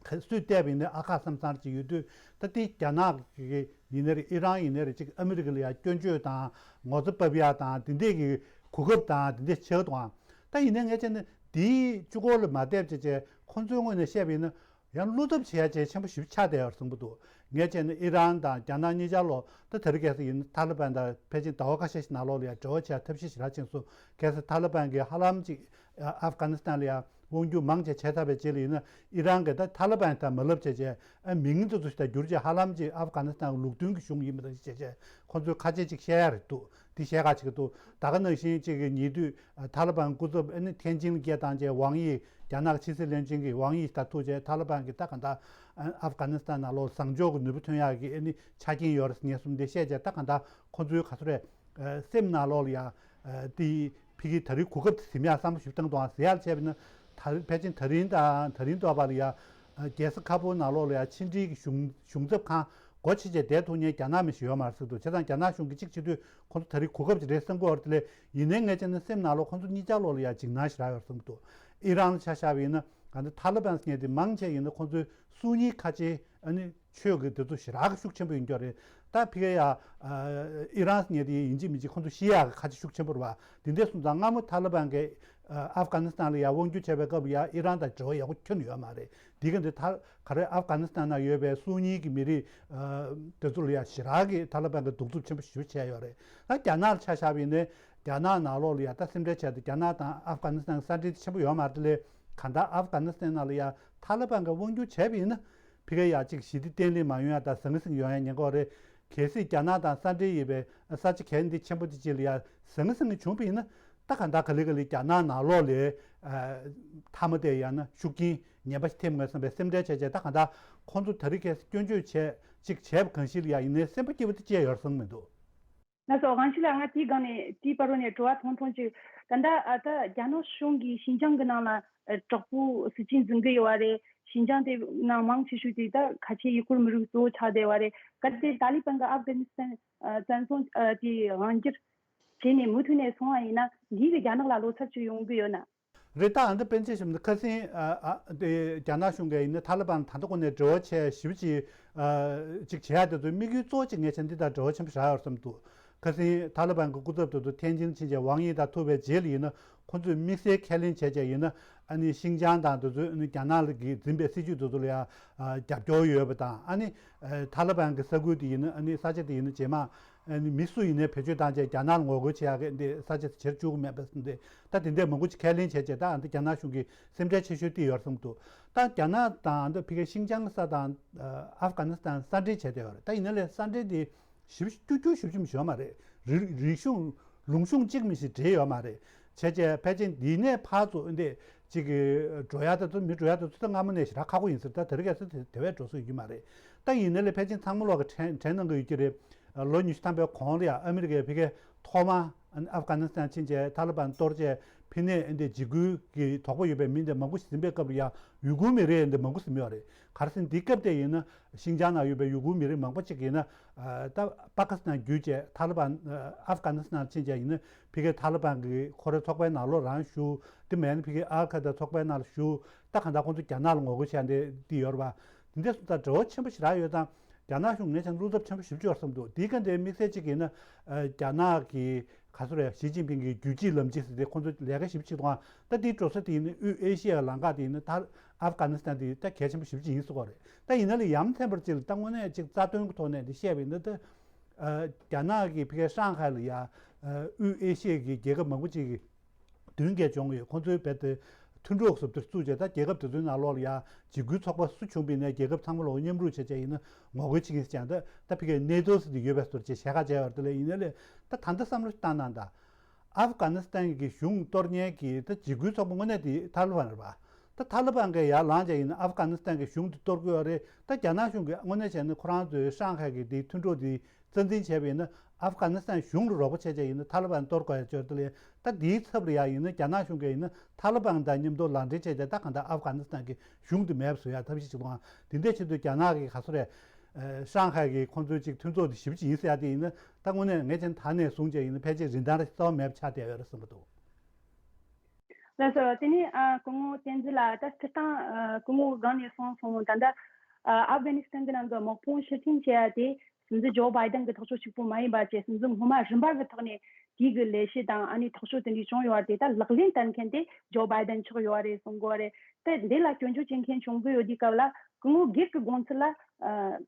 སུས་བལྟས་པ་ཡིན་ན་ཨ་ཁ་བསམ་བསམ་ཅིག་ཡོད་དུས་ད་དེ་རྒྱ་ནག་གི་ཡིན་ན་རེད་ཨི་རན་ཡིན་ན་རེད་ཅིག་ཨ་མི་རི་ཀ་ལ་ཡ་སྐྱོན་བརྗོད་དང་ངོ་ཚ་བབས་ཡ་དང་དེ་འདྲས་ཀྱི་གོ་སྐབས་དང་དེ་འདྲས་ཆགས་འདུག་ཨང་ད་ཡིན་ན་ངས་བྱས་ན་དེའི་གཅིག་པོ་ལ་མ་བལྟས་བྱས་བྱས་ཁོང་ཚོའི་ངོས་ནས་བཤད་པ་ཡིན་ན། ཡང་བློ་འཚབ་བྱེད་ཡ་བྱས་ཆེན་པོ་ཞིག་ཆགས་བསྡད་ཡོད་བསམ་གྱི་འདུག་ངས་བྱས་ན་ཨི་རན་དང་རྒྱ་ནག་གཉིས་ཆར་ལོ་ད་དེ་རིང་ཁ་སང་ཡིན་ན་ཐ་ལི་བན་དང་ཕལ་ཆེར་ཟླ་བ་ཁ་ཤས་ཤིག་ནང་ལོགས་ལ་ཡང་འབྲེལ་བ་བྱེད་ཡ་ཐབས་ཤེས་ཞེ་དྲག་ཕྱིན་སོང་། གལ་སྲིད་ཐ་ལི་བན་གྱིས་ཧ་ལམ་ཅིག་ཨ་ཨབ་གྷ་ནི་སི་ཐན་ལ་ཡང་དབང་སྒྱུར་མང་ཆེ་བྱས་ཚར་བའི་རྗེས་ལ་ཡིན་ན་ཨི་རན་གྱིས་ད་ཐ་ལི་བན་དང་མ་ལབ་བྱས་བྱས་ཨ་མིང་འདི་ཚོ་ཞིག་དང་བསྒྱུར་བྱས་ཧ་ལམ་ཅིག་ཨབ་གྷ་ནི་སི་ཐན་གྱི་ལུགས་མཐུན་གྱི་གཞུང་ཡིན་པ་དང་བྱས་བྱས་ཁོང་ཚོས་ཁ་ཆེ་ཅིག་བཤད་ཡ་རེད་འདུག་འདི་བཤད་ག་ཅིག་འདུག་ད་ག་ནང་བཞིན་གཅིག་གི་ཉེ་དུས་ཐ་ལི་བན་སྐུ་ཚབ་ཨ་ནི་ཐེན་ཅིན་ལ་སྐད་བཏང་རྗེས་ཝང་དབྱི་རྒྱ་ནག་ཕྱི་སྲིད་བློན་ཆེན་གྱི་ཝང་དབྱི་ད་ཐུག་རྗེས་ཐ་ལི་བན་གྱི་ད་ག་འདྲ་ཨབ་གྷ་ནི་སི་ཐན་ནང་ལོགས་བཟང་ཕྱོགས་ཀྱི་ནུས་པ་ཐོན་ཡག་གི་ཨ་ནི་ཆ་རྐྱེན་ཡོད་རེད་ངས་གསུངས་འདི་བཤད་རྗེས་ད་ག་འདྲ་ཁོ་ཚོའི་ག་ཚོད་རེད་སེམས་ནང་ལོགས་ལ་ཡ་དེ་ཕ་གི་ད་རེས་གོ་སྐབས་དེ་ཟིན་ཡག་བསམ་བློ་ཞིག་བཏང་འདུག་ཨང་ཟེར་ཡག་བྱས་པ་ཡིན་ན་ད་ཕལ་ཆེར་ད་རིང་དང་ད་རིང་འདོད་པ་ལ་ཡ་རྒྱལ་ས་ཁ་པོ་ནང་ལོགས་ལ་ཡ་ཕྱི་འབྲེལ་གྱི་གཞུང་གཞུང་ཚབ་ཁང་སྒོ་ཕྱེ་བྱས་བསྡད་ཐུབ་མཁན་རྒྱ་ནག་མི་ཞིག་ཡོད་མ་རེད་ཟེར་འདུག་བྱས་ཙང་རྒྱ་ནག་གཞུང་གིས་གཅིག་བྱེད་དུས་ཁོང་ཚོ་ད་རེས་གོ་སྐབས་ཅིག་རེད་བསམ་གྱི་ཡོད་རེད། དེ་ལས་ཡིན་ནའི་ངས་བྱས་ན་སེམས་ནང་ལོགས་ཁོང་ཚོ་གཉིས་ཆར་ལོགས་ལ་ཡ་འཇིགས་སྣང་ཞེ་དྲག་ཡོད་རེད་བསམ་གྱི་འདུག་ཨི་རན་ལ་ཆ་བཞག་པ་ཡིན་ན་གང་ལྟར་ཐ་ལི་བན་ཟེར་མཁན་དེ་མང་ཆེ་ཡིན་ན་ཁོང་ཚོའི་སུ་ནིའི་ཁ་ཆེ་ཨ་ནི་ཆོས་ཀྱི་དེ་ཚོ་ཞེ་དྲག་གི་ཤུགས་ཆེན་པོ་ཡིན་རྒྱུ་རེད། ད་ཕ་གི་ཡ་ཨི་རན་ཟེར་མཁན་དེ་ཡིན་གཅིག་མིན་གཅིག་ཁོང་ཚོ་ཤི་ཡག་གི་ཁ་ཆེ་ཤུགས་ཆེན་པོ་རེད་བ། དེ་འདྲ་སོང་ཙང་སྔ་མོ་ཐ་ལི་བན་གྱིས་ཨ་ཨབ་གྷ་ནི་སི་ཐན་ལ་ཡ་དབང་སྒྱུར་བྱས་པའི་སྐབས་ལ་ཡ་ཨི་རན་དང་འབྲེལ་བ་ཡག་པོ་ཁྱོན་ནས་ཡོད་མ་རེད། དེ་ག་འདི་ཐ་ག་རེ་ཨབ་གྷ་ནི་སི་ཐན་ནང་ཡོད་པའི་སུ་ནི་གི་མི་རིགས་ཨ་དེ་ཚོ་ལ་ཡ་ཞེ་དྲག་གི་ཐ་ལི་བན་གྱིས་གདུག་རྩུབ་ཆེན་པོ་ཞེ་པོ་བྱས་ཡོད་རེད། ད་རྒྱ་ནག་ལ་ཆ་བཞག་པ་ཡིན་ན་རྒྱ་ནག་ནང་ལོགས་ལ་ཡ་ད་སེམས་ཁྲལ་བྱས་ཏེ་རྒྱ་ནག་དང་ཨབ་གྷ་ནི་སི་ཐན་གྱི་ས་འབྲེལ་དེ་ཆེན་པོ་ཡོད་མ་རེད། དེ་ལས་གང་ལྟར་ཨབ་གྷ་ནི་སི་ཐན་ནང་ལ་ཡ་ཐ་ལི་བན་གྱིས་དབང་སྒྱུར་བྱས་པ་ཡིན་ན་ཕ་གི་ཡ་གཅིག་ཞི་བདེ་བརྟན་ལྷིང་མ་ཡོང་ཡ་དང་ཟང་ཟིང་ཡོང་ཡ་ཉེན་ཁ་ཡོད་རེད། གལ་སྲིད་རྒྱ་ནག་དང་ས་འབྲེལ་ཡོད་པའི་ས་ཆ་གལ་འདི་ཆེན་པོ་དེ་ཅིག་ལ་ཡ་ཟང་ཟིང་བྱུང་བ་ཡིན་ན་ད་ག་འདྲ་ག་ལེ་ག་ལེ་རྒྱ་ནག་ནང་ལོགས་ལ་ཨ་མཐའ་མ་དེ་ཡང་ན་ཤུགས་རྐྱེན་ངན་པ་ཞིག་ཐེབས་ངེས་བསམ་པའི་སེམས་ཁྲལ་བྱས་བྱས་ད་ག་འདྲ་ཁོང་ཚོ་ད་རེས་ཁ་སང་སྐྱོན་བརྗོད་བྱས་ཅིག་བྱས་པ་གང་ཞིག་ལ་ཡ་ཡིན་ནའི་སེམས་པ་སྐྱིད་པོ་དེ་ཅི་ཡང་ཡོད་བསམ་མི་འདུག་ལགས་སོ། དབང་ཕྱུག་ལགས་ང་དེའི་སྒང་ནས་དེའི་བར་རོ་ནས་དྲི་བ་ཐུང་ཐུང་ཅིག་ད་ལྟ་ཨ་ད་རྒྱ་ནག་གཞུང་གིས་ཤིན་ཅང་གི་ནང་ལ་ ཨ་དྲག་པོ་སྲིད་ཇུས་འཛིན་གི་ཡོད་པ་རེད། ཤིན་ཅང་དེ་ནང་མང་ཆེ་ཤོས་དེ་ད་ཁ་ཆེ་ཡུ་གུར་མི་རིགས་གཙོ་བོ་ཆགས་བསྡད་པ་རེད། གལ་ཏེ་ཏཱ་ལི་བན་གི་ཨབ་གྷ་ནི་སི་ཐན་ཨ་བཙན་བཟུང་ཨ་དེ་དབང་སྒྱུར་བྱས་ནས་མུ་མཐུད་ནས་སོང་བ་ཡིན་ན། འདིའི་གི་རྒྱ་ནག་ལ་བློ་འཚབ་ཅིག་ཡོང་གི་ཡོད་ན། རེད། ད་ཨ་འདི་པཎ་ཆེན་ཞིག་ཁ་སང་ཨ་ཨ་དེ་རྒྱ་ནག་གཞུང་གིས་ཡིན་ན་ཐ་ལི་བན་ད་ལྟ་ཁོ་ནས་འབྲེལ་བ་བྱས་ཞིབ་ཅིག་ཨ་ཅིག་བྱེད་ཡ་དེ་ཚོའི་དམིགས་ཡུལ་གཙོ་བོ་ཅིག་ངས་བྱས་འདི་དང་འབྲེལ་བ་ཆེན་པོ་ཞིག་རག་ཡོད་བསམ་འདུག་ཁ་སང་ཐ་ལི་བན་གྱི་སྐུ་ཚབ་དེ་ཚོ་ཐེན་ཅིན་ཕྱིན་བྱས་ཝང་དབྱི་དང་ཐུག་པའི་རྗེས་ལ་ཡིན་ན། ཁོ་ཚོས་དམིགས་བསལ་ཁས་ལེན་བྱས་བྱས་ཡིན་ན། ཨ་ནི་ཤིང་ཅང་དང་དེ་ཚོའི་ཨ་ནི་རྒྱ་ནག་གིས་འཛིན་པའི་སྲིད་ཇུས་དེ་ཚོ་ལ་ཡང་ཨ་རྒྱབ་སྐྱོར་ཡོད་པ་དང་། ཨ་ནི་ཨ་ཐ་ལི་བན་གྱི་ས་ཁུལ་དེ་ཡིན་ན། ཨ་ནི་ས་ཆ་དེ་ཡིན་ན་རྗེས་མ་ཨ་ནི་མི་སུ་ཡིན་ནའི་བེད་སྤྱོད་བཏང་བྱས་རྒྱ་ནག་ལ་ངོ་རྒོལ་བྱེད་ཡག་གི་འདི་ས་ཆ་དེ་བྱེད་བཅུག་གི་མེད་པ་འདི། ད་དེ་འདྲས་མང་པོ་ཅིག་ཁས་ལེན་བྱས་བྱས། ད་ཨ་འདི་རྒྱ་ནག་གཞུང་གིས་སེམས་ཁྲལ་ཆེ་ཤོས་དེ་ཡོད་བསམ་འདུག་ད་རྒྱ་ནག་དང་འདི་ཕ་གི་ཤིང་ཅང་གི་ས་དང་ཨ་ཨབ་གྷ་ནི་སི་ཐན་ས་འབྲེལ་བྱས་བསྡད་ཡོད་རེད། ད་ཡིན་ན་ལས་ས་འབྲེལ་དེ་ཞིབ་ཀྱུ་ཀྱུ་ཞིབ་ཞིབ་ཞིག་ཡོད་མ་རེད། རིག་རིག་གཞུང་ལུང་གཞུང་གཅིག་མི་ཞིག་འབྲེལ་ཡོད་མ་རེད། བྱས་བྱས་ཕལ་ཆེར་འདི་ནས་ཕར་ཚུར་འདི་གཅིག་གི་འགྲོ་ཡ་དེ་ཚོ། མི་འགྲོ་ཡ་དེ་ཚོ་ད་སྔ་མོ་ནས་ཞེ་དྲག་ཁག་པོ་ཡིན་ཟེར། ད་དེ་རིང་ཁ་སང་དེ་དེ་བས་འགྲོ་ས་ཡོད་ཀྱི་མ་རེད། ད་ཡིན་ན་ལས་ཕལ་ཆེར་ཚང་མ་ལོག་གི་དྲན་དྲན་གནང་གི་ཡོད་ཀྱི་རེད། ལོ་ཉི་ཤུ་ཐམ་པའི་གོང་ལ་ཡ་ཨ་མི་རི་ཀའི་ཕ་གིའི་ཐོག་མ་ཨབ་གྷ་ནི་སི་ཐན་ཕྱིན་བྱས་ཐ་ལི་བན་གཏོར་བྱས་ཕི་ནས་འདི་འཇིགས་སྐུལ་གྱི་དོགས་པ་ཡོད་པའི་མི་འདི་མང་པོ་ཞིག་ཟིན་པའི་སྐབས་ལ་ཡ་ཡུ་གུར་མི་རིགས་འདི་མང་པོ་ཟིན་ཡོད་རེད། ག་རེ་ཟེར་ན་འདི་སྐབས་དེ་ཡིན་ན་ཤིང་ཅང་ནང་ཡོད་པའི་ཡུ་གུར་མི་རིགས་མང་པོ་ཅིག་ཡིན་ན་ཨ་ད་པ་ཀི་སི་ཐན་བརྒྱུད་བྱས་ཐ་ལི་བན་ཨ་ཨབ་གྷ་ནི་སི་ཐན་ཕྱིན་བྱས་ཡིན་ན་ཕ་གིའི་ཐ་ལི་བན་གྱི་ཁོ་རའི་ཚོགས་པའི་ནང་ལོགས་རང་ཞུགས། དེ་མིན་ཕ་གིའི་ཨལ་ཁ་ད་ཚོགས་པའི་ནང་ལ་ཞུགས། ད་གང་ལྟར་ཁོང་ཚོ་རྒྱ་ནག་ལ་ངོ་རྒོལ་བྱས་འདི་འདི་ཡོད་རེད་པ། འདི་འདྲ་སོང་ཙང་འབྲེལ་བ་ཆེན་པོ་ཞེ་དྲག་ཡོད་ཙང་རྒྱ་ནག་གཞུང་ངས་ཀྱང་བློ་འཚབ་ཆེན་པོ་ཞེ་པོ་ཅིག་ཡོད་བསམ་འདུག་འདིའི་སྒང་དེ་དམིགས་བསལ་གཅིག་ཡིན་ན་ཨ་རྒྱ་ནག་གི་ག་ཚོད་རེད། ཞི་ཅིན་ཕིང་གི་རྒྱུད་གཅིག་ལམ་གཅིག་ཟེར་ཏེ་ཁོང་ཚོ་ལས་ཀ་ཞེ་པོ་ཅིག་འདུག་ཨ། ད་འདིའི་འགྲོ་ས་དེ་ཡིན་ན་དབུས་ཨེ་ཤི་ཡ་ལམ་ཁ་དེ་ཡིན་ན་ད་ཨབ་གྷ་ནི་སི་ཐན་དེ་ད་གལ་ཆེན་པོ་ཞེ་པོ་ཅིག་ཡིན་ཟེར་གོ་རེད། ད་ཡིན་ན་ལས་ཡ་མཚན་པར་ཅིག་ལ་ད་དངོས་གནས་ཅིག་རྩ་དོན་གྱི་ཐོག་ནས་འདི་བཤད་པ་ཡིན་ན། ད་ཨ་རྒྱ་ནག་གི་ཕ་གིའི་ཧྲང་ཧའེ་ལ་ཡ་ཨ་དབུས་ཨེ་ཤི་ཡ་གི་རྒྱལ་ཁབ་མང་པོ་ཅིག་གི་མདུན་སྐྱོད་བྱུང་ཡོད། ཁོང་ཚོའི་རྦད་དེ་མཐུན་གྲོགས་ཟེར་དེ་བཙུགས་བྱས། ད་རྒྱལ་ཁབ་དེ་ཚོའི་ནང་ལོགས་ལ་ཡ་འཇིགས་སྐུལ་ཚོགས་པ་སུ་བྱུང་བ་ཡིན་ནའི་རྒྱལ་ཁབ་ཚང་མ་ལོག་མཉམ་རུབ་བྱས་བྱས་ཡིན་ན་ངོ་རྒོལ་བྱེད་ཀྱི་ཡིན་ཟེར་ཀྱང་། ད་ད་ཕ་གིའི་ནེ་ཏོ་ཟེར་དེ་ཡོད་པའི་བཟོ་འདྲ་བྱས་བྱ་དགའ་བྱས་པ་རེད། དེ་ལས་ཡིན་ན་ལས་ད་ད་ལྟ་བསམ་བློ་བཏང་ན་ད་ཨབ་གྷ་ནི་སི་ཐན་གྱི་གཞུང་གཏོར་མཁན་གྱི་ད་འཇིགས་སྐུལ་ཚོགས་པ་དངོས་གནས་དེ་ཐ་ལི་བན་རེད་པ། ད་ཐ་ལི་བན་གྱིས་ཡར་ལངས་བྱས་ཡིན་ན་ཨབ་གྷ་ནི་སི་ཐན་གྱི་གཞུང་དེ་གཏོར་དགོས་པ་རེད། ད་རྒྱ་ནག་གཞུང་གིས་དངོས་གནས་བྱས་ན་ཁོ་རང་ཚོའི་ཧྲང་ཧའེ་གི་དེའི་མཐུན་གྲོགས་དེ་རྩ་འཛིན་བྱས་པ་ཡིན་ན། ཨབ་གྷ་ནི་སི་ཐན་གཞུང་ལ་རོགས་པ་བྱས་བྱས་ཡིན་ན་ཐ་ལི་བན་གཏོར་དགོས་ཡ་ཅིག་ཡོད་རེད། དེ་ལས་ད་དེའི་ཚབ་ལ་ཡ་ཡིན་ན་རྒྱ་ནག་གཞུང་གིས་ཡིན་ན་ཐ་ལི་བན་དང་མཉམ་དུ་ལག་འབྲེལ་བྱས་བྱས། ད་གང་ལྟར་ཨབ་གྷ་ནི་སི་ཐན་གྱི་གཞུང་དེ་མེད་པ་བཟོ་ཡ་ཐབས་ཤེས་བྱེད་དགོས། དེ་འདྲའི་ཆེད་དུ་རྒྱ་ནག་གི་ག་ཚོད་རེད། ཨ་ཧྲང་ཧའེ་གི་ཁོང་ཚོའི་ཅིག་མཐུན་ཚོགས་དེ་ཞེ་པོ་ཅིག་ཡིན་ཟེར་ཡ་དེ་ཡིན་ན། ད་དངོས་གནས་ངས་ཀྱང་ད་ནས་བཟུང་བྱས་ཡིན་ན་ཕལ་ཆེར་རིན་ཐང་རྩ་བ་མེད་པ་ཆགས་བསྡད་ཡོད་རེད་བསམ་གྱི་འདུག་ལགས་སོ། དེ་ནས་ཨ་སྐུ་ངོ་བསྟན་འཛིན་ལགས། ད་སྤྱིར་བཏང་ཨ་སྐུ་ངོ་སྒང་ནས་གསུངས་སོང་། ད་ལྟ་ཨ་ཨབ་གྷ་ནི་སི་ཐན་གྱི་ནང་གི་དམག་དཔུང་ཕྱིར་འཐེན་བྱས་ཡ་དེ་སྲིད་འཛིན་ཇོ་བྷའི་ཏན་གྱི་ཐག་གཅོད་གཅིག་པུ་མ་ཡིན་པ་བྱས། སྲིད་འཛིན་སྔོན་མ་རིམ་པ་གི་ཐོག་ནས་དེའི་གི་ལས་གཞི་དང་ཨ་ནི་ཐག་གཅོད་དེ་འདྲའི་བྱུང་ཡོད་རེད། ད་ལག་ལེན་བསྟར་མཁན་དེ་ཇོ་བྷའི་ཏན་ཆགས་ཡོད་རེད་གསུང་གི་ཡོད་རེད། ད་འདི་ལ་སྐྱོན་བརྗོད་བྱེད་མཁན་བྱུང་གི་ཡོད་དུས་སྐབས་ལ་སྐུ་ངོ་སྒེར་གྱི་དགོངས་ཚུལ་ལ་ཨ་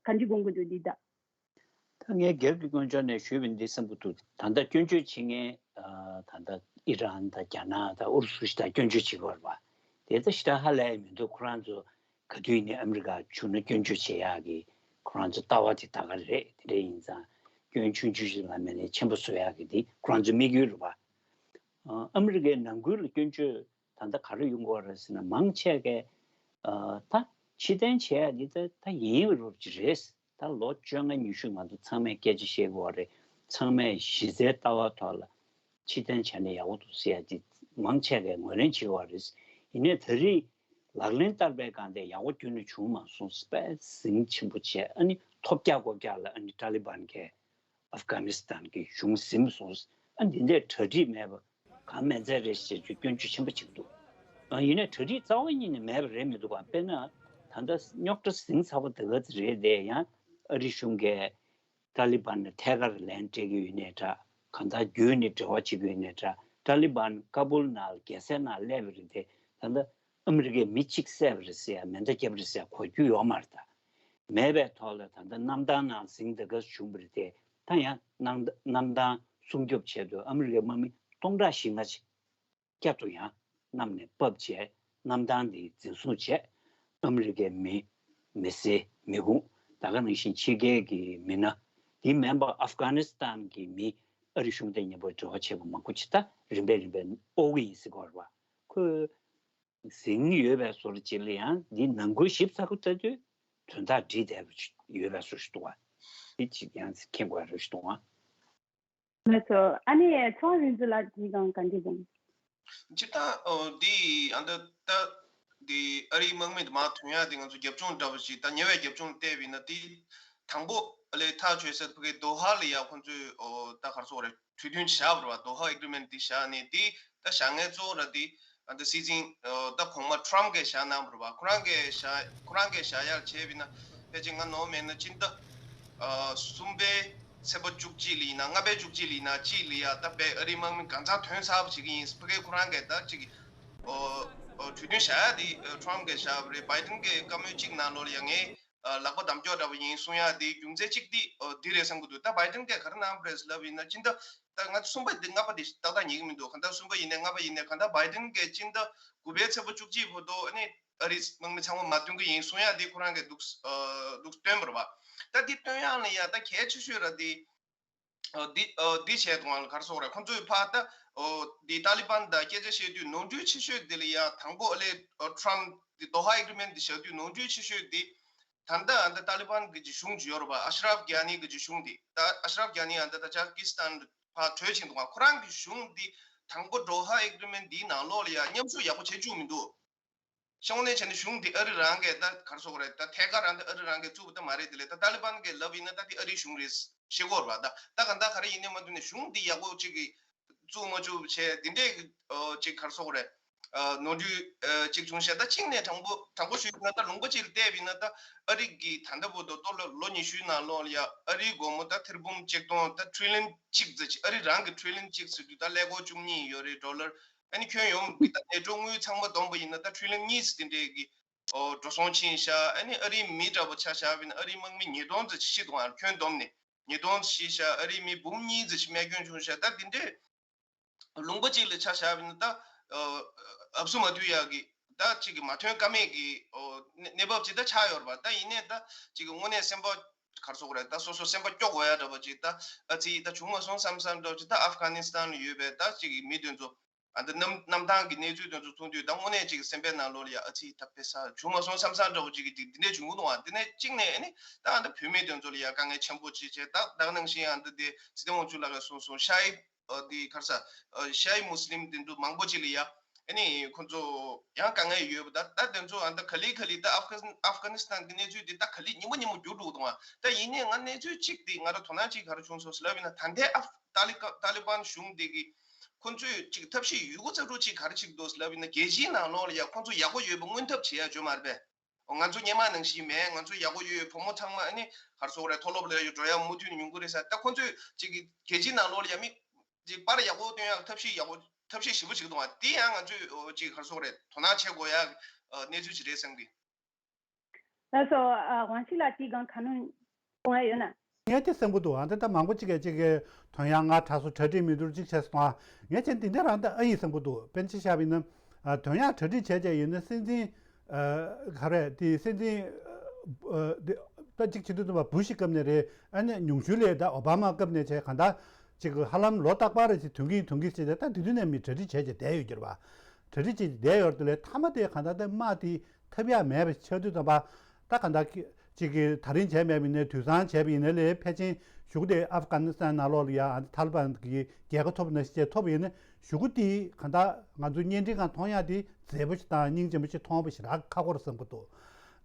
ག་འདྲའི་དགོངས་ཀྱི་འདུག་འདི་ད། ད་ངས་སྒེར་གྱི་དཀོན་མཆོག་ནས་ཞུས་པ་འདི་བསམ་གྱི་འདུག་ད་ལྟ་སྐྱོན་བརྗོད་བྱེད་མཁན་ཨ་ད་ལྟ་ཨི་རན་དང་རྒྱ་ནག་དང་ཨུ་རུ་སུ་ཞིག་ད་སྐྱོན་བརྗོད་བྱེད་ཀྱི་ཡོད་རེད་པ། དེ་ད་ཞེ་དྲག་ཧ་ལས་མི་འདུག་ཁོ་རང་ཚོ་ག་དུས་ནས་ཨ་མི་རི་ཀ་བྱུང་ན་སྐྱོན་བརྗོད་བྱེད་ཡག་གི་ཁོ་རང་ཚོ་ལྟ་བ་དེ་ད་ག་རེད། དེ་འདྲ་ཡིན་ཙང་སྐྱོན་ཆུང་ཆུང་ཞིག་ལ་མེད་ནས་ཆེན་པོ་བཟོ་ཡག་གི་དེ་ཁོ་རང་ཚོ་དམིགས་ཡུལ་རེད་པ། ཨ་ཨ་མི་རི་ཀའི་ནང་ཁུལ་ལ་སྐྱོན་བརྗོད་ད་ལྟ་ག་རེ་ཡོང་གི་ཡོད་རེད་ཟེར་ན། མང་ཆེ་གས་ཨ་ད་ཕྱིར་འཐེན་བྱེད་ཡག་འདི་ད་ད་ཡིན་རུབ་ཅིག་རེད། ད་ལོ་བཅོ་ལྔ་ཉི་ཤུ་ང་ཚོ་ཚང་མས་སྐད་ཆ་བཤད་དགོས་པ་རེད། ཚང་མས་གཞི་རྩའི་ལྟ་བ་ཐོག་ལ་ཕྱིར་འཐེན་བྱས་ན་ཡག་པོ་འདུག་ཟེར་ཡ་ཅིག་མང་ཆེ་གས་ངོས་ལེན་བྱེད་དགོས་པ་རེད། ཡིན་ནའི་ད་རེས་ལག་ལེན་བསྟར་བའི་སྒང་དེ་ཡག་པོ་ཁྱོན་ནས་བྱུང་མ་སོང་། དཔེ་ཟིང་ཆེན་པོ་བྱས། ཨ་ནི་ཐོབ་རྒྱག་ཀོ་རྒྱག་ལ་ཨ་ནི་ཏཱ་ལི་བན་གས་ཨབ་གྷ་ནི་སི་ཐན་གྱི་གཞུང་ཟིན་སོང་། ཨ་འདི་འདྲའི་གྲ་སྒྲིག་མེད་པ་གང་མེད་ཚད་རེད་ཟེར་རྒྱུ་སྐྱོན་བརྗོད་ཆེན་པོ་བྱེད་ཀྱི་འདུག་ཨ་ཡིན་ནའི་གྲ་སྒྲིག་རྩ་བ་ཉིད་ནས་མེད་པ་རེད་མི་འདུག་གམ། དཔེར་ན་ད་ལྟ་རྙོག་དྲ་ཟིང་ཚ་པོ་དེ་ག་ཚོད་རེད་དེ། ཡང་ཨ་རི་གཞུང་གིས་ཏཱ་ལི་བན་ལ་ཐད་ཀར་ལན་སྤྲད་ཀྱི་ཡོད་ནའི་འདྲ། གང་ལྟར་བརྒྱུད་ནས་འབྲེལ་བ་བྱེད་ཀྱི་ཡོད་ནའི་འདྲ། ཏཱ་ལི་བན་ཀ་བུལ་ནང་རྒྱལ་སའི་ནང་སླེབས་པ་རེད་དེ། ད་ལྟ་ཨ་མི་རི་ཀས་མི་གཅིག་བསད་པ་རེད་ཟེར་ཡ་མེ་མདའ་བརྒྱབ་རེད་ཟེར་ཡ་གོ་རྒྱུ་ཡོད་མ་རེད། ད་མེད་པའི་ཐོག་ལ་ད་ལྟ་གནམ་ཐང་ནང་ཟིང་དེ་ག་བྱུང་བ་རེད་དེ། ད་ཡང་གནམ་གནམ་ཐང་སྲུང་སྐྱོབ་ཆེད་དུ་ཨ་མི་རི་ཀའི་དམག་མི་སྟོང་ཕྲག་བཞི་ལྔ་ཅིག་བསྐྱར་དུ་ཡང་གནམ་ནས་ཕབ་བྱས་གནམ་ཐང་འདི་འཛིན་བཟུང་བྱས། ཨ་མི་རི་ཀའི་མི་མི་སེར་མི་ཁུངས་ད་ག་ནང་བཞིན་ཕྱི་རྒྱལ་གྱི་མི་སྣ། དེ་མིན་པ་ཨབ་གྷ་ནི་སི་ཐན་གྱི་མི་ཨ་རི་གཞུང་དང་མཉམ་པོ་འབྲེལ་བ་བྱས་པ་མང་པོ་ཅིག་ད་རིམ་པས་རིམ་པས་དབོར་གྱི་ཡིན་ཟེར་གྱི་ཡོད་རེད་པ། ཁོས་ཟིང་ཡོད་པའི་བཟོ་འདྲ་ཅིག་ལ་ཡང་འདི་ནང་ཁུལ་ཞིབ་ཚགས་པོ་ལྟ་དུས་དོན་དག་འགྲིག་བསྡད་པ་ཡོད་པའི་བཟོ་ཞིག་འདུག་བ། འདི་ཅིག་ཡང་མཁྱེན་དགོས་རེད་ཞིག་འདུག་བ། ལགས་སོ། ཨ་ནི་ཚོང་རིག་འཛིན་ལགས་འདི་སྒང་ག་འདྲ་འདུག་སྤྱིར་བཏང་འོ་འདི་ཨ་འདི་ད་འདི་ཨ་རིའི་དམག་མི་དེ་མར་ཐོན་ཡག་དེ་ང་ཚོ་རྒྱབ་ལྗོངས་འདྲ་པོ་ཞིག་ད་ཉེ་བའི་རྒྱབ་ལྗོངས་བལྟས་པ་ཡིན་ན། དེ་དང་པོ་ཨ་ལས་ཐག་ཆོད་ས་ཕ་གི་དོ་ཧ་ལ་ཡ་ཁོང་ཚོས་འོ་ད་ག་རེ་ཟེར་དགོས་རེད། གྲོས་མཐུན་བཞག་པ་རེད་བ། དོ་ཧ་ཨེ་གྷི་རི་མེན་ཊི་དེ་བཞག་ནས། དེ་ད་བཞག་མཁན་གཙོ་བོ་ར་དེ་ཨ་འདི་སྲིད་འཛིན་འོ་ད་གོང་མ་ཊམ་གིས་བཞག་གནང་བ་རེད་བ། ཁོ་རང་གིས་བཞག་ཁོ་རང་གིས་བཞག་ཡག་བྱས་པ་ཡིན་ན། ཕལ་ཆེར་ང་ནོར་མེད་ན་སྤྱི་ཟླ་ཨ་གསུམ་པའི་ཚེས་པ་བཅུ་གཅིག་ལ་ཡིན་ན། ལྔ་པའི་བཅུ་གཅིག་ལ་ཡིན་ན་གཅིག་ལ་ཡ་ད་དཔེ་ཨ་རིའི་དམག་མི་གང་ཚང་ཐོན་ཚར་བ་བྱེད་ཀྱི་ཡིན། ཕ་གིར་ཁོ་རང་གིས་ད་ཅིག་ཨོ་ཨོ་གྲོས་མཐུན་བཞག་ཡ་དེ་ཨ་ཊམ་གིས་བཞག་པ་རེད། བྷའི་ཌེན་གྱི་བཀའ་མོལ་གཅིག་ནང་ལོགས་ལ་ཡ་ངས་ཨ་ལག་པ་བསྡམས་ཀྱོག་འདྲ་པོ་ཡིན་གསུང་ཡ་དེ་རྒྱུ་མཚན་གཅིག་དེ་ཨོ་འདི་རེད་བསམ་གྱི་འདུག་ད་བྷའི་ཌེན་གྱིས་ག་རེ་གནང་པ་རེད་ལབ་ཡིན་ན། སྤྱི་ཟླ་ད་ང་གསུམ་པ་དེ་ལྔ་པ་དེ་ཏག་ཏག་ཉན་གྱི་མི་འདུག་གང་ལྟར་གསུམ་པ་ཡིན་ནའི་ལྔ་པ་ཡིན་ནའི། གང་ལྟར་བྷའི་ཌེན་གྱིས་སྤྱི་ཟླ་དགུ་པའི་ཚེས་པ་བཅུ་གཅིག་བར་དུ་ཨ་ནི་ཨ་རིའི་དམག་མི་ཚང་མ་མར་ཐོན་གྱི་ཡིན་གསུང་ཡ་དེ་ཁོ་རང་གིས་འདུག་ཨ་འདུག་སྟོན་པ་རེད་བ། ད་དེ་སྟོན་ཡག་ལ་ཡ་ད་གལ་ཆེ་ཤོས་ར་དེ་ཨ་འདི་ཨ་འདི་བྱས་དང་ག་རེ་ཟེར་དགོས་རེད། ཁོང་ཚོས་ཕར་ད་ཨོ་འདི་ཏཱ་ལི་བན་དང་སྐད་ཆ་བཤད་དུས་ནོར་འཁྲུལ་ཆེ་ཤོས་དེ་ལ་ཡ་དང་པོ་ཨ་ལས་ཨ་ཊམ་འདི་དོ་ཧ་ཨེ་གྷི་རི་མེན་ཊི་འདི་བཞག་དུས་ནོར་འཁྲུལ་ཆེ་ཤོས་དེ་ད་ལྟ་ཨ་ད་ཏཱ་ལི་བན་གྱི་གཞུང་ཅིག་ཡོད་རེད་བ། ཨ་ཤ་རབ་གྷ་ནི་གྱི་གཞུང་དེ། ད་ཨ་ཤ་རབ་གྷ་ནི་ཨ་ད་ད་ཏ་ཇི་ཀི་སི་ཐན་ཕར་བྲོས་ཕྱིན་འདུག་ག་ཁོ་རང་གི་གཞུང་འདི་དང་པོ་དོ་ཧ་ཨེ་གྷི་རི་མེན་ཊི་འདིའི་ནང་ལོགས་ལ་ཡ་མཉམ་ཞུགས་ཡག་པོ་བྱེད་བཅུག་མི་འདུག་ཤོང་ནས་བྱས་ནས་གཞུང་འདི་ཨ་རི་རང་གིས་ད་ག་རེ་ཟེར་དགོས་རེད། ད་ཐད་ཀར་རང་ད་ཨ་རི་རང་གིས་བཙུགས་པ་ད་མ་རེད། དེ་ལས་ད་ཏཱ་ལི་བན་གིས་ལབ་ཡིན་ན་ད་དེ་ཨ་རིའི་གཞུང་རེད་ཤེས་དགོས་རེད་བ། ད་ད་ག་ད་ག་རེ་ཡིན་ནའི་མ་འདུག་ནས་གཞུང་འདི་ཡག་པོ་ཅིག་གི་བཙུགས་མ་བཅུག་བྱས་འདི་འདྲས་ཀྱི་ཨོ་ཅིག་ག་རེ་ཟེར་དགོས་རེད། ཨ་ནོར་འཁྲུལ་ཨ་ཅིག་བྱུང་ཤག་ད་གཅིག་ནས་དྲང་པོ་དྲང་པོ་ཞུས་ན་ད་ལུང་པ་གཅིག་ལ་བལྟས་པ་ཡིན་ན། ད་ཨ་རི་གི་ད་ལྟ་བར་དུ་ལོ་ལོ་ཉི་ཤུའི་ནང་ལོགས་ལ་ཡ་ཨ་རིའི་སྒོར་མོ་ད་ཐེར་འབུམ་གཅིག་སྟོང་ད་ཊི་རི་ལི་ཡན་གཅིག་ཙམ་ཅིག་ཨ་རི་རང་གི་ཊི་རི་ལི་ཡན་གཅིག་ཟེར་དུས་ད་ཀླད་ཀོར་བཅུ་གཉིས་ཡོད་རེད་ཌོ་ལར། ཨ་ནི་ཁྱོན་ཡོངས་ཀྱི་ད་ནེ་ཊོ་དངུལ་ཚང་མ་བསྡོམས་པ་ཡིན་ན་ད་ཊི་རི་ལི་ཡན་གཉིས་ཙམ་དེ་འདྲས་ཀྱི་ཨོ་འགྲོ་སོང་ཕྱིན་ཤག་ཨ་ནི་ཨ་རིའི་མི་འདྲ་པོ་ཆ་བཞག་པ་ཡིན་ན་ཨ་རིའི་དམག་མི་ཉིས་སྟོང་ཙམ་ཅིག་ཤི་འདུག་ཨ་ཁྱོན་བསྡོམས་ནས་ཉིས་སྟོང་ཙམ་ཤི་ཤག་ཨ་རིའི་མི་འབུམ་གཉིས་ཙམ་ཞིག་རྨས་སྐྱོན་བྱུང་ཤག་ད་འདི་འདྲས་ལུང་པ་གཅིག་ལ་ཆ་བཞག་པ་ཡིན་ན་ད་ཨ་ཨབ་སུ་མ་བསྡུ་ཡག་གི་ད་ཅིག་གི་མ་ཐོན་ཀ་མེད་ཀྱི་ཨོ་གནས་གནས་བབ་ཅིག་ད་ཆགས་ཡོད་རེད་པ། ད་ཡིན་ནའི་ད་ཅིག་གི་དངོས་གནས་སེམས་པ་ག་རེ་ཟེར་དགོས་རེད། ད་སོ་སོ་སེམས་པ་སྐྱོ་དགོས་ཡ་འདྲ་པོ་ཅིག་ད་ཨ་ཙི་ད་བྱུང་མ་སོང་བསམ་བསམ་འདྲ་པོ་ཅིག་ད་ཨབ་གྷ་ནི་སི་ཐན་ལ་ཡོད་པའི་ད་ཅིག་གི་མི་དེ་ཚོ་ཨ་ད་གནམ་གནམ་ཐང་གི་གནས་ཚུལ་དེ་ཚོ་མཐོང་དུས་ད་དངོས་གནས་ཅིག་སེམས་པའི་ནང་ལོགས་ལ་ཡ་ཨ་ཙི་ད་དཔེ་ས་བྱུང་མ་སོང་བསམ་བསམ་འདྲ་པོ་ཅིག་གི་འདི་འདྲས་བྱུང་གི་འདུག་ཨ་འདི་ནས་གཅིག་ནས་ཨ་ནི་ད་ཨ་ད་བོད་མི་དེ་ཚོ་ལ་ཡ་དཀའ་ངལ་ཆེན་པོ་ཅིག་བྱས། ད་ད་ག་ནང་བཞིན་ཨ་ད་དེ་ཚེ་བརྟན་དབང་ཕྱུག་ལགས་ཀྱིས་གསུངས་སོང་། ཤ་ཡི་ཨ་དེ་ག་རེ་ཟེར་ཨ་ཤ་ཡི་མུ་སི་ལིམ་དེ་འདྲ་མང་པོ་ཅིག་ལ་ཡ་ཨ་ནི་ཁོ་ཚོ་ཡང་དཀའ་ངལ་ཡོད་པ། ད་ད་དེ་ཚོ་ཨ་ད་ག་ལེ་ག་ལེ་ད་ཨབ་གྷ་ཨབ་གྷ་ནི་སི་ཐན་གྱི་གནས་ཚུལ་དེ་ད་ག་ལེ་ཉིན་མོ་ཉིན་མོ་འགྱུར་འགྲོ་གི་འདུག་ཨ་ད་ཡིན་ནའི་ང་གནས་ཚུལ་གཅིག་དེ་ང་རང་དོ་སྣང་ཅིག་ག་རེ་བྱུང་སོང་ཟེར་ལབ་ཡིན་ན། ད་ལྟའི་ཨབ་ཏཱ་ལི་ཀ་ཏཱ་ལི་བན་གཞུང་དེ་གི་ཁོ་ཚོས་ཅིག་ཐབས་ཤེས་ཡོད་རྒུ་རྩལ་སྤྲུགས་ཅིག་ག་རེ་བྱེད་ཀྱི་འདུག་ཟེར་ལབ་ཡིན་ན། རྒྱལ་སྤྱིའི་ནང་ལོགས་ལ་ཡ་ཁོ་ཚོ་ཡག་པོ་ཡོད་པ་མངོན་ཐབས་བྱེད་ཡ་བྱུང་མ་རེད་པས། ང་ཚོ་སྔོན་མ་ནང་བཞིན་མེད། ང་ཚོ་ཡག་པོ་ཡོད། བུ་མོ་ཚང་མ་ཨ་ནི་ག་རེ་ཟེར་དགོས་རེད། མཐོ་སློབ་ལ་འགྲོ་ཡག་མུ་མཐུད་ནས་ཡོང་གི་རེད་ཟེར། ད་ཁོ་ཚོས་ཅིག་གི་རྒྱལ་སྤྱིའི་ནང་ལོགས་ལ་ཡ་མི་ཅིག་པར་ཡག་པོ་སྟོན་ཡག་ཐབས་ཤེས་ཡག་པོ་ཐབས་ཤེས་ཞེ་པོ་ཅིག་འདུག་ཨ། དེ་ཡང་ང་ཚོས་ཨོ་ཅིག་ག་རེ་ཟེར་དགོས་རེད། དོ་སྣང་བྱེད་དགོས་ཡག་ཨ་གནས་ཚུལ་ཅིག་རེད་བསམ་གི། ལགས་སོ། ཨ་ཝང་ཆི་ལགས་ཀྱིས་གང་ག་ནོན་གསུང་ཡ་ཡོད་ན། ངས་དེ་བསམ་གི་འདུག་ཨ་འདི་ད་མང་པོ་ཅིག་གིས་ཅིག་གི་དོན་ཡག་ང་དྲག་སོང་གྲ་སྒྲིག་མི་འདུག་ཅིག་བྱས་སོང་ཨ། ངས་བྱས་འདི་འདྲ་རང་ད་ཨ་ཡིན་བསམ་གི་འདུག་དཔེར་ན་ཆ་བཞག་པ་ཡིན་ན། ཨ་དོན་ཡག་གྲ་སྒྲིག་བྱས་བྱས་ཡིན་ན་སྲིད་འཛིན། ཨ་ག་རེ་དེ་སྲིད་འཛིན། ཨ་དེ་ད་ཅིག་བྱེད་དུས་ཙམ་པ་བུ་ཤི་སྐབས་ནས་རེད། ཨ་ནི་ཉུང་ཤོས་ལས་ད་ཨོ་བྷ་མ་སྐབས་ནས་བྱས་གང་ལྟར་ཅིག་ཧ་ལམ་ལོ་རྟག་པར་རེ་ཞིག་ཐོན་གི་ཐོན་གི་ཟེར་ཏེ། ད་དེ་དུས་ནས་མི་གྲ་སྒྲིག་བྱས་བྱས་བསྡད་ཡོད་ཀྱི་རེད་པ། གྲ་སྒྲིག་བྱས་བསྡད་ཡོད་དེ་ལས་མཐའ་མ་དེ་གང་ལྟར་ད་དམག་དེ་ཐེབས་ཡག་མེད་པ་ཆགས་དུས་ཙམ་པ། ད་གང་ལྟར་གཅིག་གིས་ད་རིང་བྱས་མེད་པ་ཡིན་ནའི་དུས་སང་བྱས་པ་ཡིན་ནའི་ལས་ཕལ་ཆེར་གཞུག་གུ་དེ་ཨབ་གྷ་ནི་སི་ཐན་ནང་ལོགས་ལ་ཡ་ཨ་ནི་ཐ་ལི་བན་གྱི་རྒྱལ་ཁ་ཐོབ་ནང་བཞིན་བྱས་ཐོབ་པ་ཡིན་ན། གཞུག་གུ་དེ་གང་ལྟར་ང་ཚོ་བརྙན་འཕྲིན་སྒང་མཐོང་ཡག་དེ་མཛེས་པོ་ཞིག་དང་སྙིང་རྗེ་མོ་ཞིག་མཐོང་བ་ཞེ་དྲག་ཁག་པོ་རེད་བསམ་གྱི་འདུག་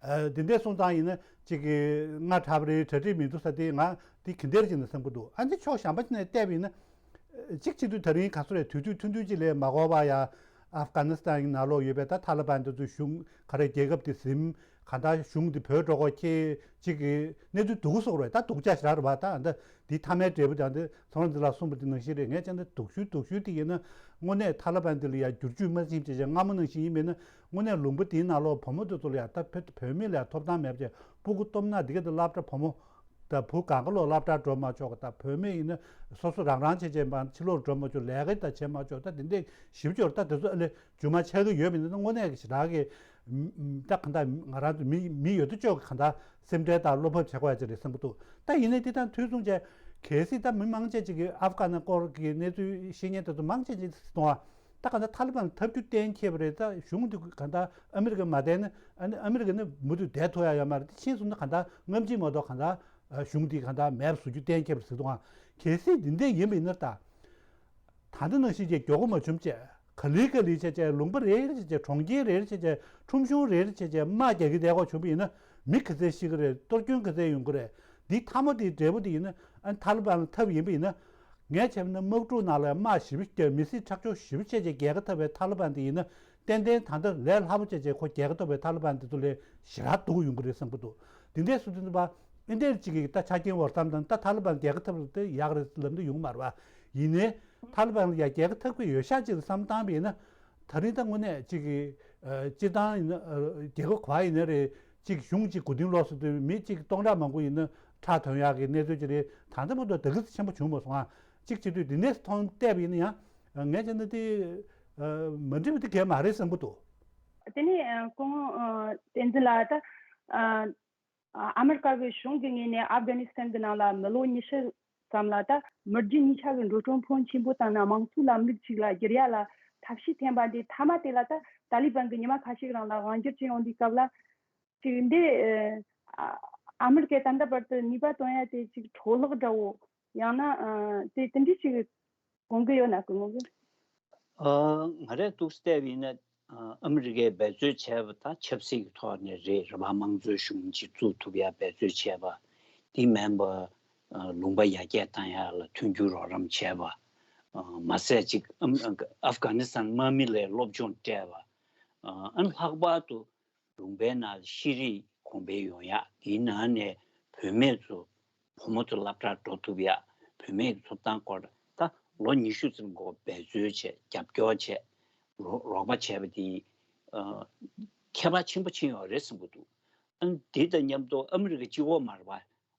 ཨ་དེ་འདྲས་སོང་ཙང་ཡིན་ན་གཅིག་གིས་སྔ་དྲགས་པ་རེད། གྲ་སྒྲིག་མི་འདུག་ཟེར་དེ་ང་དེ་ག་འདྲས་ཅིག་ནས་བསམ་གྱི་འདུག་ཨ་ནི་ཕྱོགས་གཞན་པ་ཅིག་ནས་བལྟས་པ་ཡིན་ན། གཅིག་བྱེད་དུས་ད་རིང་ག་ཚོད་རེད། དུས་ཚོད་ཐུང་ཐུང་ཅིག་ལས་མ་འགོར་བར་ཡ། ཨབ་གྷ་ནི་སི་ཐན་ནང་ལོགས་ཡོད་པའི་ད་ཐ་ལི་བན་དེ་ཚོ་གཞུང་ག་རེ་རྒྱལ་ཁབ་དེ་ཟིན། གང་ལྟར་གཞུང་དེ་བོད་འགྲོ་སྐོར་ཁྱེད་ཅིག་གི་གནས་ཚུལ་སྡུག་གུ་སོགས་རེད། ད་སྡུག་ཅག་ཞེ་དྲག་རེད་པ། ད་ད་འདི་མཐའ་མའི་འབྲས་བུ་ད་འདི་ཚོང་ར་འཛིན་ལ་གསུངས་པ་དེ་ནང་བཞིན་རེད། ངས་ཀྱང་ད་སྡུག་ཤོས་སྡུག་ཤོས་དེ་ཡིན་ན་དངོས་གནས་ཐ་ལི་བན་དེ་ལ་ཡ་བསྒྱུར་བཅོས་མ་ཕྱིན་བྱས་ཀྱང་སྔ་མོ་ནང་བཞིན་ཡིན་པས་ན། དངོས་གནས་ལུང་པ་དེའི་ནང་ལོགས་བུ་མོ་དེ་ཚོ་ལ་ཡ་ད་བོད་བོད་མི་ལ་ཡ་ཐོབ་ཐང་མེད་པ་བྱས་སྤུ་གུ་སྟོབས་ན་འདི་ག་དེ་སློབ་གྲྭ་བུ་མོ། ད་བུ་གང་ག་ལོག་སློབ་གྲྭར་འགྲོ་མ་ཆོག་གི། ད་བུད་མེད་ཡིན་ན་སོ་སོ་རང་རང་བྱེད་བྱེད་མ་ཕྱི་ལོགས་འགྲོ་མ་ཆོག་ལས་ཀ་ད་བྱེད་མ་ཆོག་ད་དེ་འདྲས་ཞིབ་འཇུག་ད་དེ་ཚོ་ཨ་ལས་རྒྱུ་མ་ཆགས་ཀྱི་ཡོད་མིན་ན། དངོས་གནས་ཀྱི་ཞེ་དྲག་གི་ད་གང་ལྟར་ང་རང་ཚོ་མི་མི་ཡོད་དོ་ཅོག་གི་གང་ལྟར་སེམས་ཁྲལ་དང་བློ་ཕམ་བྱེད་དགོས་ཡ་ཅིག་རེད་བསམ་གྱི་འདུག་ད་ཡིན་ནའི་དེ་དང་དུས་མཚུངས་བྱས་གལ་སྲིད་ད་མི་མང་ཆེ་ཅིག་གིས་ཨབ་གྷ་ནི་སྐོར་གྱི་གནས་ཚུལ་ཤེས་མཁན་དེ་ཚོ་མང་ཆེ་ཅིག་གསུང་བ། ད་གང་ལྟར་ཐ་ལི་བན་ལ་འཐབ་རྒྱུ་གཏན་འཁེལ་བ་རེད། ད་གཞུང་དེ་གང་ལྟར་ཨ་མི་རི་ཀ་མ་བསྡད་ན་ཨ་ནི་ཨ་མི་རི་ཀ་ནི་མུ་མཐུད་བསྡད་ཐུབ་ཡ་ཡོད་མ་རེད། དེ་ཕྱིན་སོང་ན་གང་ལྟར་སྔ་ཕྱི་མ་གཏོགས་གང་ལྟར་གཞུང་དེ་གང་ལྟར་མེད་པ་བཟོ་རྒྱུ་གཏན་འཁེལ་བ་རེད་ཟེར་འདུག་ཨང་། གལ་སྲིད་འདི་འདྲས་ཡིན་པ་ཡིན་ན། ད་ད་ལྟ་ནང་བཞིན་གྱི་མགྱོགས་པོ་མ་བྱུང་བྱས། ག་ལེ་ག་ལེ་བྱས་བྱས། ལུང་པ་རེ་རེ་བྱས་བྱས། གྲོང་ཁྱེར་རེ་རེ་བྱས་བྱས། ཁྲོམ་གཞུང་རེ་རེ་བྱས་བྱས་དམག་རྒྱག་གི་བསྡད་དགོས་བྱུང་བ་ཡིན་ན། མི་ག་ཚད་ཤི་གི་རེད། གཏོར་སྐྱོན་ག་ཚད་ཡོང་གི་རེད། འདི་མཐའ་མ་དེའི་འབྲས་བུ་དེ་ཡིན་ན། ཨ་ནི་ཐ་ལི་བན་ལ་འཐབ་ཡིན་པ་ཡིན་ན། ངས་བྱས་པ་ན་དམག་འཁྲུག་ནང་ལ་དམག་ཞེ་པོ་བརྒྱབ། མི་སེར་ཁྲག་སྦྱོར་ཞེ་པོ་བྱས་བྱས་རྒྱལ་ཁ་ཐོབ་པའི་ཐ་ལི་བན་དེ་ཡིན་ན། ཏན་ཏན་ད་ལྟ་ལས་སླ་པོ་བྱས་བྱས་ཁོ་རྒྱལ་ཁ་ཐོབ་པའི་ཐ་ལི་བན་དེ་ཚོ་ལས་ཞེ་དྲག་སྡུག་ཡོང་གི་རེད་བསམ་གྱི་འདུག། འདི་འདྲའི་སུ་དུ་པ་ཨིན་དེར་གཅིག་གིས་ད་ཆ་རྐྱེན་བོར་ཙམ་དང་། ད་ཐ་ལི་བན་རྒྱལ་ཁ་ཐོབ་དེ་ཡག་རེད་ལབ་འདི་ཡོང་མ་རེད་པ། ཡིན་ནའི་ཐ་ལི་བན་ལ་ཡ་རྒྱལ་ཁ་ཐོབ་ཀྱི་ཡོད་ཤག་ཅིག་བསམ་བཏང་བ་ཡིན་ན། ད་རིང་ད་དངོས་གནས་གཅིག་གིས་ཨ་སྤྱིར་བཏང་ཡིན་ན། ཨ་རྒྱལ་ཁབ་ག་ཡིན་ན་རེད། གཅིག་གཞུང་གཅིག་མགོ་རྟིང་སློག་སོང་དུས་མི་གཅིག་སྟོང་ཕྲག་མང་པོ་ཡིན་ན་ཁྲག་ཐོན་ཡག་གི་གནས་ཚུལ་ཅིག་རེད། ད་ལྟ་བར་དུ་དེ་ག་ཚོད་ཆེན་པོ་བྱུང་མ་སོང་ཨ། གཅིག་བྱེད་དུས་འདི་འདྲས་མཐོང་བལྟས་པ་ཡིན་ན་ཡང་། ཨ་ངས་བྱས་ན་དེ་ཨ་མ་འགྲིག་པ་དེ་གས་མ་རེད་བསམ་གྱི་འདུག། དེ་ནས་ཨ་སྐུ་ངོ་ཨ་བསྟན་འཛིན་ལགས། ད་ཨ་ཨ་མི་རི་ཀ་གི་གཞུང་གི་ངོས་ནས་ཨབ་གྷ་ནི་སི་ཐན་གྱི་ནང་ལ་མི་ལོ་ཉི་ཤུ་ཙམ་ལ་ད་མི་རྒྱུ་གཉིས་ཆ་གི་འགྲོ་གྲོན་ཕོན་ཆེན་པོ་བཏང་ན་དམངས་གཙོའི་ལམ་ལུགས་ཅིག་ལ་བསྒྱུར་ཡ་ལ་ཐབས་ཤེས་འཐེན་པ་འདི། མཐའ་མ་དེ་ལ་ད་ཏཱ་ལི་བན་གྱིས་ཉི་མ་ཁ་ཤས་རིང་ལ་དབང་སྒྱུར་བྱེད་ཡོང་དུས་སྐབས་ལ་ཅིག་འདི་ཨ་ཨ་མི་རི་ཀས་ད་ལྟ་བར་དུ་ནུས་པ་བཏོན་ཡ་དེ་ཅིག་འཕྲོ་བརླག་འདྲ་བོ། ཡང་ན་ཨ་དེ་དེ་འདྲ་ཅིག་དགོངས་ཀྱི་ཡོད་ན། སྐུ་ངོ་གིས། ཨ་ང་རས་འདུག་སེ་བལྟས་པ་ཡིན་ན། ཨ་ཨ་མི་རི་ཀས་འབད་རྩོལ་བྱས་པ་དང་ཆབ་སྲིད་ཀྱི་ཐོག་ནས་རེད། རེད་པ། དམངས་གཙོའི་གཞུང་ཅིག་བཙུགས་ཐུབ་ཡ་འབད་རྩོལ་བྱས་པ། དེ་མིན་པ་ཨ་ལུང་པ་ཡར་རྒྱས་བཏང་ཡ་ལ་མཐུན་འགྱུར་རོགས་རམ་བྱས་པ། ཨ་མ་ཟད་ཅིག་ཨམ་ཨ་ཨབ་གྷ་ནི་སི་ཐན་དམག་མི་ལ་སློབ་སྦྱོང་སྤྲད་པ། ཨ་ཨ་ནི་ལྷག་པར་དུ་ལུང་པའི་ནང་ལ་ཤེས་རིག་གོང་འཕེལ་ཡོང་ཡ། དེའི་ནང་ནས་བུད་མེད་ཚོ་བུ་མོ་ཚོ་སློབ་གྲྭར་འགྲོ་ཐུབ་ཡ། བུད་མེད་ཀྱི་ཐོབ་ཐང་སྐོར་ད་ལོ་ཉི་ཤུ་ཙམ་འགོར་འབད་རྩོལ་བྱས། རྒྱབ་སྐྱོར་བྱས། རོགས་རོགས་པ་བྱས་པ་དེ་ཨ་ཁྱད་པར་ཆེན་པོ་ཕྱིན་ཡོད་རེད་བསམ་གྱི་འདུག། ཨ་ནི་དེ་དང་མཉམ་དུ་ཨ་མི་རི་ཀ་གཅིག་པོ་མ་རེད་པ།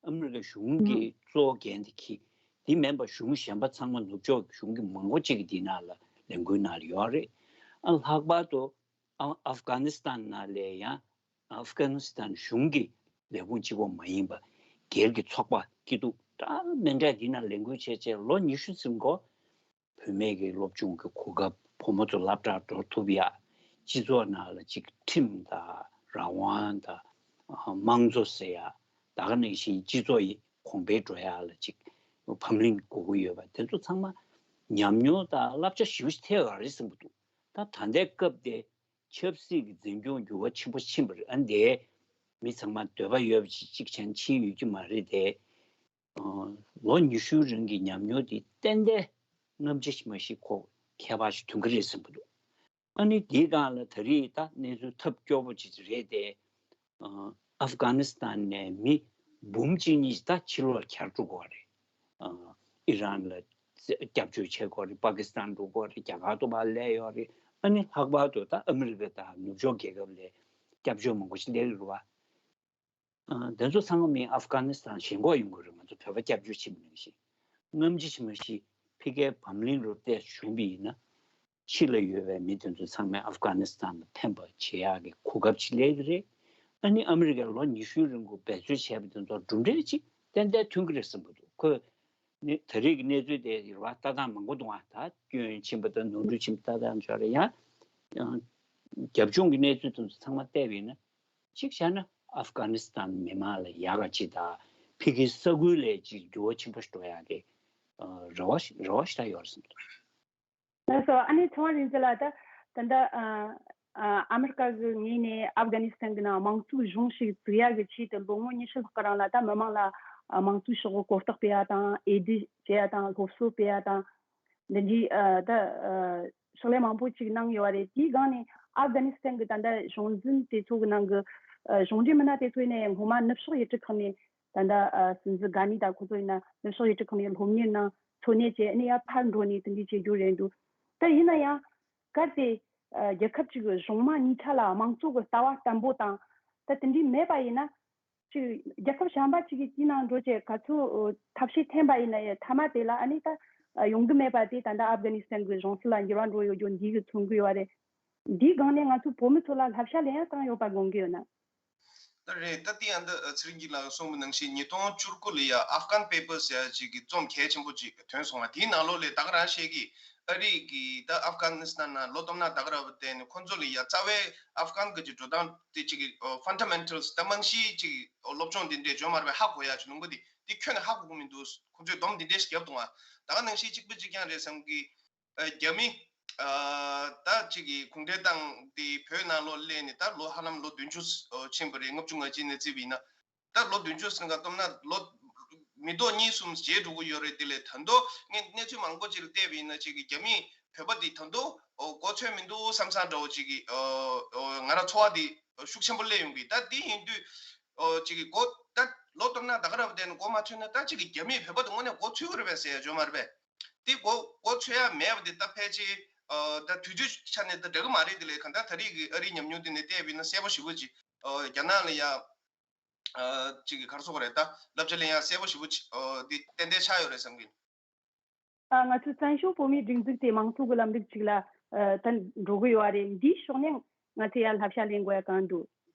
ཨ་མི་རི་ཀ་གཞུང་གི་གཙོ་བོ་འགན་དེ་འཁྱེར། དེ་མིན་པ་གཞུང་གཞན་པ་ཚང་མ། ནུབ་ཕྱོགས་ཀྱི་གཞུང་གི་མང་པོ་ཅིག་གིས་དེའི་ནང་ལ་ལས་འགུལ་གནང་ཡོད་རེད། ཨ་ལྷག་པར་དུ་ཨ་ཨབ་གྷ་ནི་སི་ཐན་ནང་ལ་ཡང་། ཨབ་གྷ་ནི་སི་ཐན་གཞུང་གི་ལས་ཁུངས་གཅིག་པོ་མ་ཡིན་པ། སྒེར་གྱི་ཚོགས་པ་སྐྱིད་སྡུག་འདྲ་མི་འདྲ་འདི་ནང་ལས་འགུལ་བྱས་བྱས་ལོ་ཉི་ཤུ་ཙམ་འགོར། བུད་མེད་ཀྱི་སློབ་སྦྱོང་གི་གོ་སྐབས། བུ་མོ་ཚོ་སློབ་གྲྭར་འགྲོ་ཐུབ་ཡ། སྤྱི་ཚོགས་ནང་ལ་ཅིག་ཁྲིམས་དང་རང་དབང་དང་། ཨ་དམངས་གཙོ་ཟེར་ཡ། ད་ག་ནང་བཞིན་སྤྱི་ཚོགས་ཡི་གོང་འཕེལ་འགྲོ་ཡ་ལ་ཅིག་བམ་བརླིང་དགོས་ཀྱི་ཡོད་པ་དེ་ཚོ་ཚང་མ་ཉམས་མྱོང་དང་བསླབ་བྱ་ཞེ་པོ་ཅིག་ཐེབས་ཡོད་རེད་བསམ་གྱི་འདུག། ད་ད་ལྟའི་སྐབས་དེ་ཆབ་སྲིད་ཀྱི་འཛིན་སྐྱོང་འགྱུར་བ་ཆེན་པོ་ཕྱིན་པ་རེད། ཨ་ནི་དེ་མི་ཚང་མ་འདོད་པ་ཡོད་པ་ཅིག་ཅིག་བྱས་ནས་ཕྱིན་ཡོད་ཀྱི་མ་རེད་དེ། ཨ་ལོ་ཉི་ཤུའི་རིང་གི་ཉམས་མྱོང་དེ་ཏན་ཏན་སྔ་ཕྱི་མ་ཤེས་ཁོ་ཁྱད་པར་ཞིག་ཐོན་གྱི་རེད་བསམ་གྱི་འདུག། ཨ་ནི་དེའི་སྒང་ལ་ད་རེས་ད་གནས་ཚུལ་ཐབས་སྐྱོ་པོ་ཅིག་རེད་དེ། ཨ་ཨབ་གྷ་ནི་སི་ཐན་ནས་མི་འབུམ་གཅིག་གཉིས་ད་ཕྱི་ལོགས་ལ་གྱར་འགྲོ་གི་རེད། ཨ་ཨི་རན་ལ་སྐྱབས་བཅོལ་བྱེད་དགོས་རེད། པ་ཀི་སི་ཐན་འགྲོ་དགོས་རེད། རྒྱ་གར་དུ་ཕར་སླེབས་ཡོད་རེད། ཨ་ནི་ལྷག་པར་དུ་ད་ཨ་མི་རི་ཀ་དང་ནུབ་ཕྱོགས་རྒྱལ་ཁབ་ལ་སྐྱབས་བཅོལ་མང་པོ་ཞིག་སླེབས་ཡོད་རེད་པ། ཨ་དེ་ཚོ་ཚང་མ་མི་ཨབ་གྷ་ནི་སི་ཐན་ཞེན་ཁོག་ཡོང་གི་རེད། ང་ཚོ་བོད་པ་སྐྱབས་བཅོལ་ཕྱིན་པ་ནང་བཞིན། སྔ་ཕྱི་མ་ཤེས་ཕ་གིའི་བམ་བརླིང་རུ་བལྟས་བྱུང་བ་ཡིན་ན། ཕྱི་ལ་ཡོད་པའི་མི་དེ་ཚོ་ཚང་མས་ཨབ་གྷ་ནི་སི་ཐན་ལ་ཕན་པ་བྱེད་ཡག་གི་གོ་སྐབས་ཅིག་སླེབས་ཀྱི་རེད། ཨ་ནི་ཨ་མི་རི་ཀས་ལོ་ཉི་ཤུའི་རིང་གུ་འབད་རྩོལ་བྱས་པ་དེ་ཚོར་གྲུབ་འབྲས་ཅིག་ཏན་ཏན་ཐོན་གྱི་རེད་བསམ་གྱི་འདུག། ཁོས་ནི་ད་རེས་ཀྱི་གནས་ཚུལ་དེ་རེད་པ། ལྟ་སྟངས་མང་པོ་འདུག་ཨ། ད་སྐྱོན་ཕྱིན་པ་དང་ནོར་འཁྲུལ་ཕྱིན་པ་ལྟ་སྟངས་ཅིག་རེད། ཡང་ཡང་རྒྱབ་ལྗོངས་ཀྱི་གནས་ཚུལ་དེ་ཚོ་ཚང་མ་བལྟས་པ་ཡིན་ན། གཅིག་བྱས་ན་ཨབ་གྷ་ནི་སི་ཐན་མི་མང་ལ་ཡག་ག་ཅིག་དང་། ཕ་གིའི་ས་ཁུལ་ལ་ཅིག་འགྱུར་བ་ཆེན་པོ་ཞིག་འགྲོ་ཡག་གི་ཨ་རེ་བ་ཞིག་རེ་བ་ཞིག་ད་ཡོད་རེད་བསམ་གྱི་འདུག། ལགས་སོ། ཨ་ནི་ཚོང་བ་རིག་འཛིན་ལགས། ད་ད་ལྟ་ཨ་ཨ་ཨ་མི་རི་ཀ་གི་ངོས་ནས་ཨབ་གྷ་ནི་སི་ཐན་གྱི་ནང་དམངས་གཙོའི་གཞུང་ཞིག་བཙུགས་ཡག་གི་ཆེད་དུ་ལོ་ངོ་ཉི་ཤུ་ལྷག་གི་རིང་ལ་ད་མི་མང་ལ་ཨ་དམངས་གཙོའི་ཕྱོགས་གོ་རྟོགས་སྤེལ་ཡ་དང་། འོས་བསྡུ་བྱེད་ཡ་དང་། སློབ་གསོ་སྤེལ་ཡ་དང་། འདི་འདྲའི་ཨ་ད་ཨ་ཕྱག་ལས་མང་པོ་ཅིག་གནང་ཡོད་རེད། དེའི་སྒང་ནས་ཨབ་གྷ་ནི་སི་ཐན་གྱི་ད་ལྟ་གཞུང་འཛིན་དེ་ཚོ་གི་ནང་གི་ཨ་གཞུང་འབྲེལ་མི་སྣ་དེ་ཚོ་ཡིན་ན་ཡང་སྔོན་མ་ནུབ་ཕྱོགས་ཡུལ་གྲུ་ཁག་ནས། ད་ལྟ་ཨ་སྲིད་འཛིན་གྷ་ནི་དང་ཁོ་ཚོ་ཡིན་ན་ནུབ་ཕྱོགས་ཡུལ་གྲུ་ཁག་ནས་སློབ་གཉེར་གནང་། འཚོ་གནས་བྱས། ཨ་ནི་ཡར་ཕར་འགྲོ་ནས་དེ་འདྲའི་བྱེད་རྒྱུ་རེད་འདུག། ད་ཡིན་ན་ཡང་གལ་ཏེ་ཨ་རྒྱལ་ཁབ་ཅིག་གི་གཞུང་མང་གཉིས་ཆ་ལ་དམངས་གཙོ་གི་ལྟ་བ་བརྟན་པོ་དང་། ད་དེ་འདྲའི་མེད་པ་ཡིན་ན། ཅིག་རྒྱལ་ཁབ་གཞན་པ་ཅིག་གི་དཀྱིལ་ནང་འགྲོ་བྱས་ག་ཚོད་ཨ་ཐབས་ཤེས་འཐེན་པ་ཡིན་ན་ཡང་། མཐའ་མ་དེ་ལ་ཨ་ནི་ད་ཨ་ཡོང་གི་མེད་པ་དེ། ད་ལྟ་ཨབ་གྷ་ནི་སི་ཐན་གྱི་གཞུང་སྲིད་ལ་འགྱུར་བ་འགྲོ་ཡོད་རྒྱུ་འདི་གི་མཚོན་གྱི་ཡོད་རེད། འདིའི་སྒང་ནས་ང་ཚོའི་བོད་མི་ཚོ་ལ་བསླབ་བྱ་ལེན་ཡ་གང་ཡོད་པ་དགོངས་ཀྱི་ཡོད་ན། ད་རེད། ད་དེ་ཡང་འདི་ཚེ་རིང་སྐྱིད་ལགས་གསུངས་པ་ནང་བཞིན་ཉིས་སྟོང་བཅུ་དགུ་ལ་ཡ་Afghan Papers ཟེར་ཡ་ཅིག་གི་རྩོམ་གལ་ཆེན་པོ་ཅིག་ཐོན་སོང་བ། དེའི་ནང་ལོགས་ལ་ད་ག་རང་བཤད་ཀྱི་ཨ་རི་གི་ད་ཨབ་གྷ་ནི་སི་ཐན་ནང་ལོ་སྟོང་ཕྲག་ད་ག་རང་བ་བསྡད་ནས་ཁོང་ཚོ་ལ་ཡ་རྩ་བའི་ཨབ་གྷན་གི་ཅིག་འགྲོ་སྟངས་དེ་ཅིག་གི་Fundamentals ད་རྨང་གཞིའི་ཅིག་སློབ་སྦྱོང་དེ་འདྲས་འཇོན་མ་རེད་པས། ཧ་གོ་ཡ་ཅིག་ལུང་པ་དེ་དེ་ཁྱོན་ནས་ཧ་གོ་གི་མི་འདུག། ཁོང་ཚོས་སྡོམ་དེ་འདྲས་ཞིག་བརྒྱབ་འདུག་ཨ། ད་ག་ནང་བཞིན་གཅིག་པ་གཅིག་རྐྱང་རེད་བསམ་གི། ཨ་རྒྱ་མི་ ཨ་ད་ཅིག་གི་གུང་ཁྲན་ཏང་དེ་བོད་ནང་ལོགས་སླེབས་ནས་ད་ལོ་ཧ་ལམ་ལོ་བདུན་ཅུ་ཕྱིན་པ་རེད། ལྔ་བཅུ་ང་གཅིག་ནས་བརྩིས་པ་ཡིན་ན། ད་ལོ་བདུན་ཅུ་ཟིན་ག་སྟོབས་ན་ལོ་མི་ཐོག་གཉིས་གསུམ་བརྗེད་འགྲོ་གི་ཡོད་རེད། དེ་ལས་ད་དུང་ངས་གནས་ཚུལ་མང་པོ་ཅིག་ལ་བལྟས་པ་ཡིན་ན་ཅིག་གི་རྒྱ་མིས་བོད་པ་འདི་ད་དུང་གོ་ཚོད་མི་འདུག་བསམ་བསམ་འདྲ་བོ་ཅིག་གི་ང་རང་ཚོར་བ་འདི་ཤུགས་ཆེན་པོ་སླེབས་ཡོང་གི། ད་འདི་ཡིན་དུས་ཅིག་གི་གོ་ད་ལོ་སྟོབས་ན་ད་ག་རང་བ་དེ་ནི་གོ་མ་ཚོད་ན་ད་ཅིག་གི་རྒྱ་མིས་བོད་པ་འདི་དངོས་གནས་གོ་ཚོད་ཀྱི་རེད་པས་ཟེར་ཡ་བརྗོད་མ་རེད་པས། འདི་གོ་གོ་ཚོད་ཡ་མེད་པ་འདི་ད་ཕལ་ཆེར་ད་དུས་ཚོད་ཆ་ནས་ད་འདྲ་གི་མ་རེད། དེ་ལས་གང་ལྟར་ད་རེས་ཀྱི་ཨ་རིའི་ཉམས་མྱོང་དེ་ནས་བལྟས་པ་ཡིན་ན་གསལ་པོ་ཞེ་པོ་ཅིག་རྒྱ་ནག་ལ་ཡ། ཨ་གཅིག་གི་ག་རེ་ཟེར་དགོས་རེད། ད་བསླབ་བྱ་ལེན་ཡ་གསལ་པོ་ཞེ་པོ་ཅིག་ཨ་འདི་ཏན་ཏན་ཆགས་ཡོད་རེད་བསམ་གི། ཨ་ང་ཚོའི་བཙན་བྱོལ་བོད་མིའི་སྒྲིག་འཛུགས་དེ་མང་གཙོ་གི་ལམ་ལུགས་ཅིག་ལ་ཨ་ད་འགྲོ་གི་ཡོད་རེད། འདིའི་ཕྱོགས་ནས་ང་ཚོས་ཡ་བསླབ་བྱ་ལེན་དགོས་ཡ་གང་འདུག་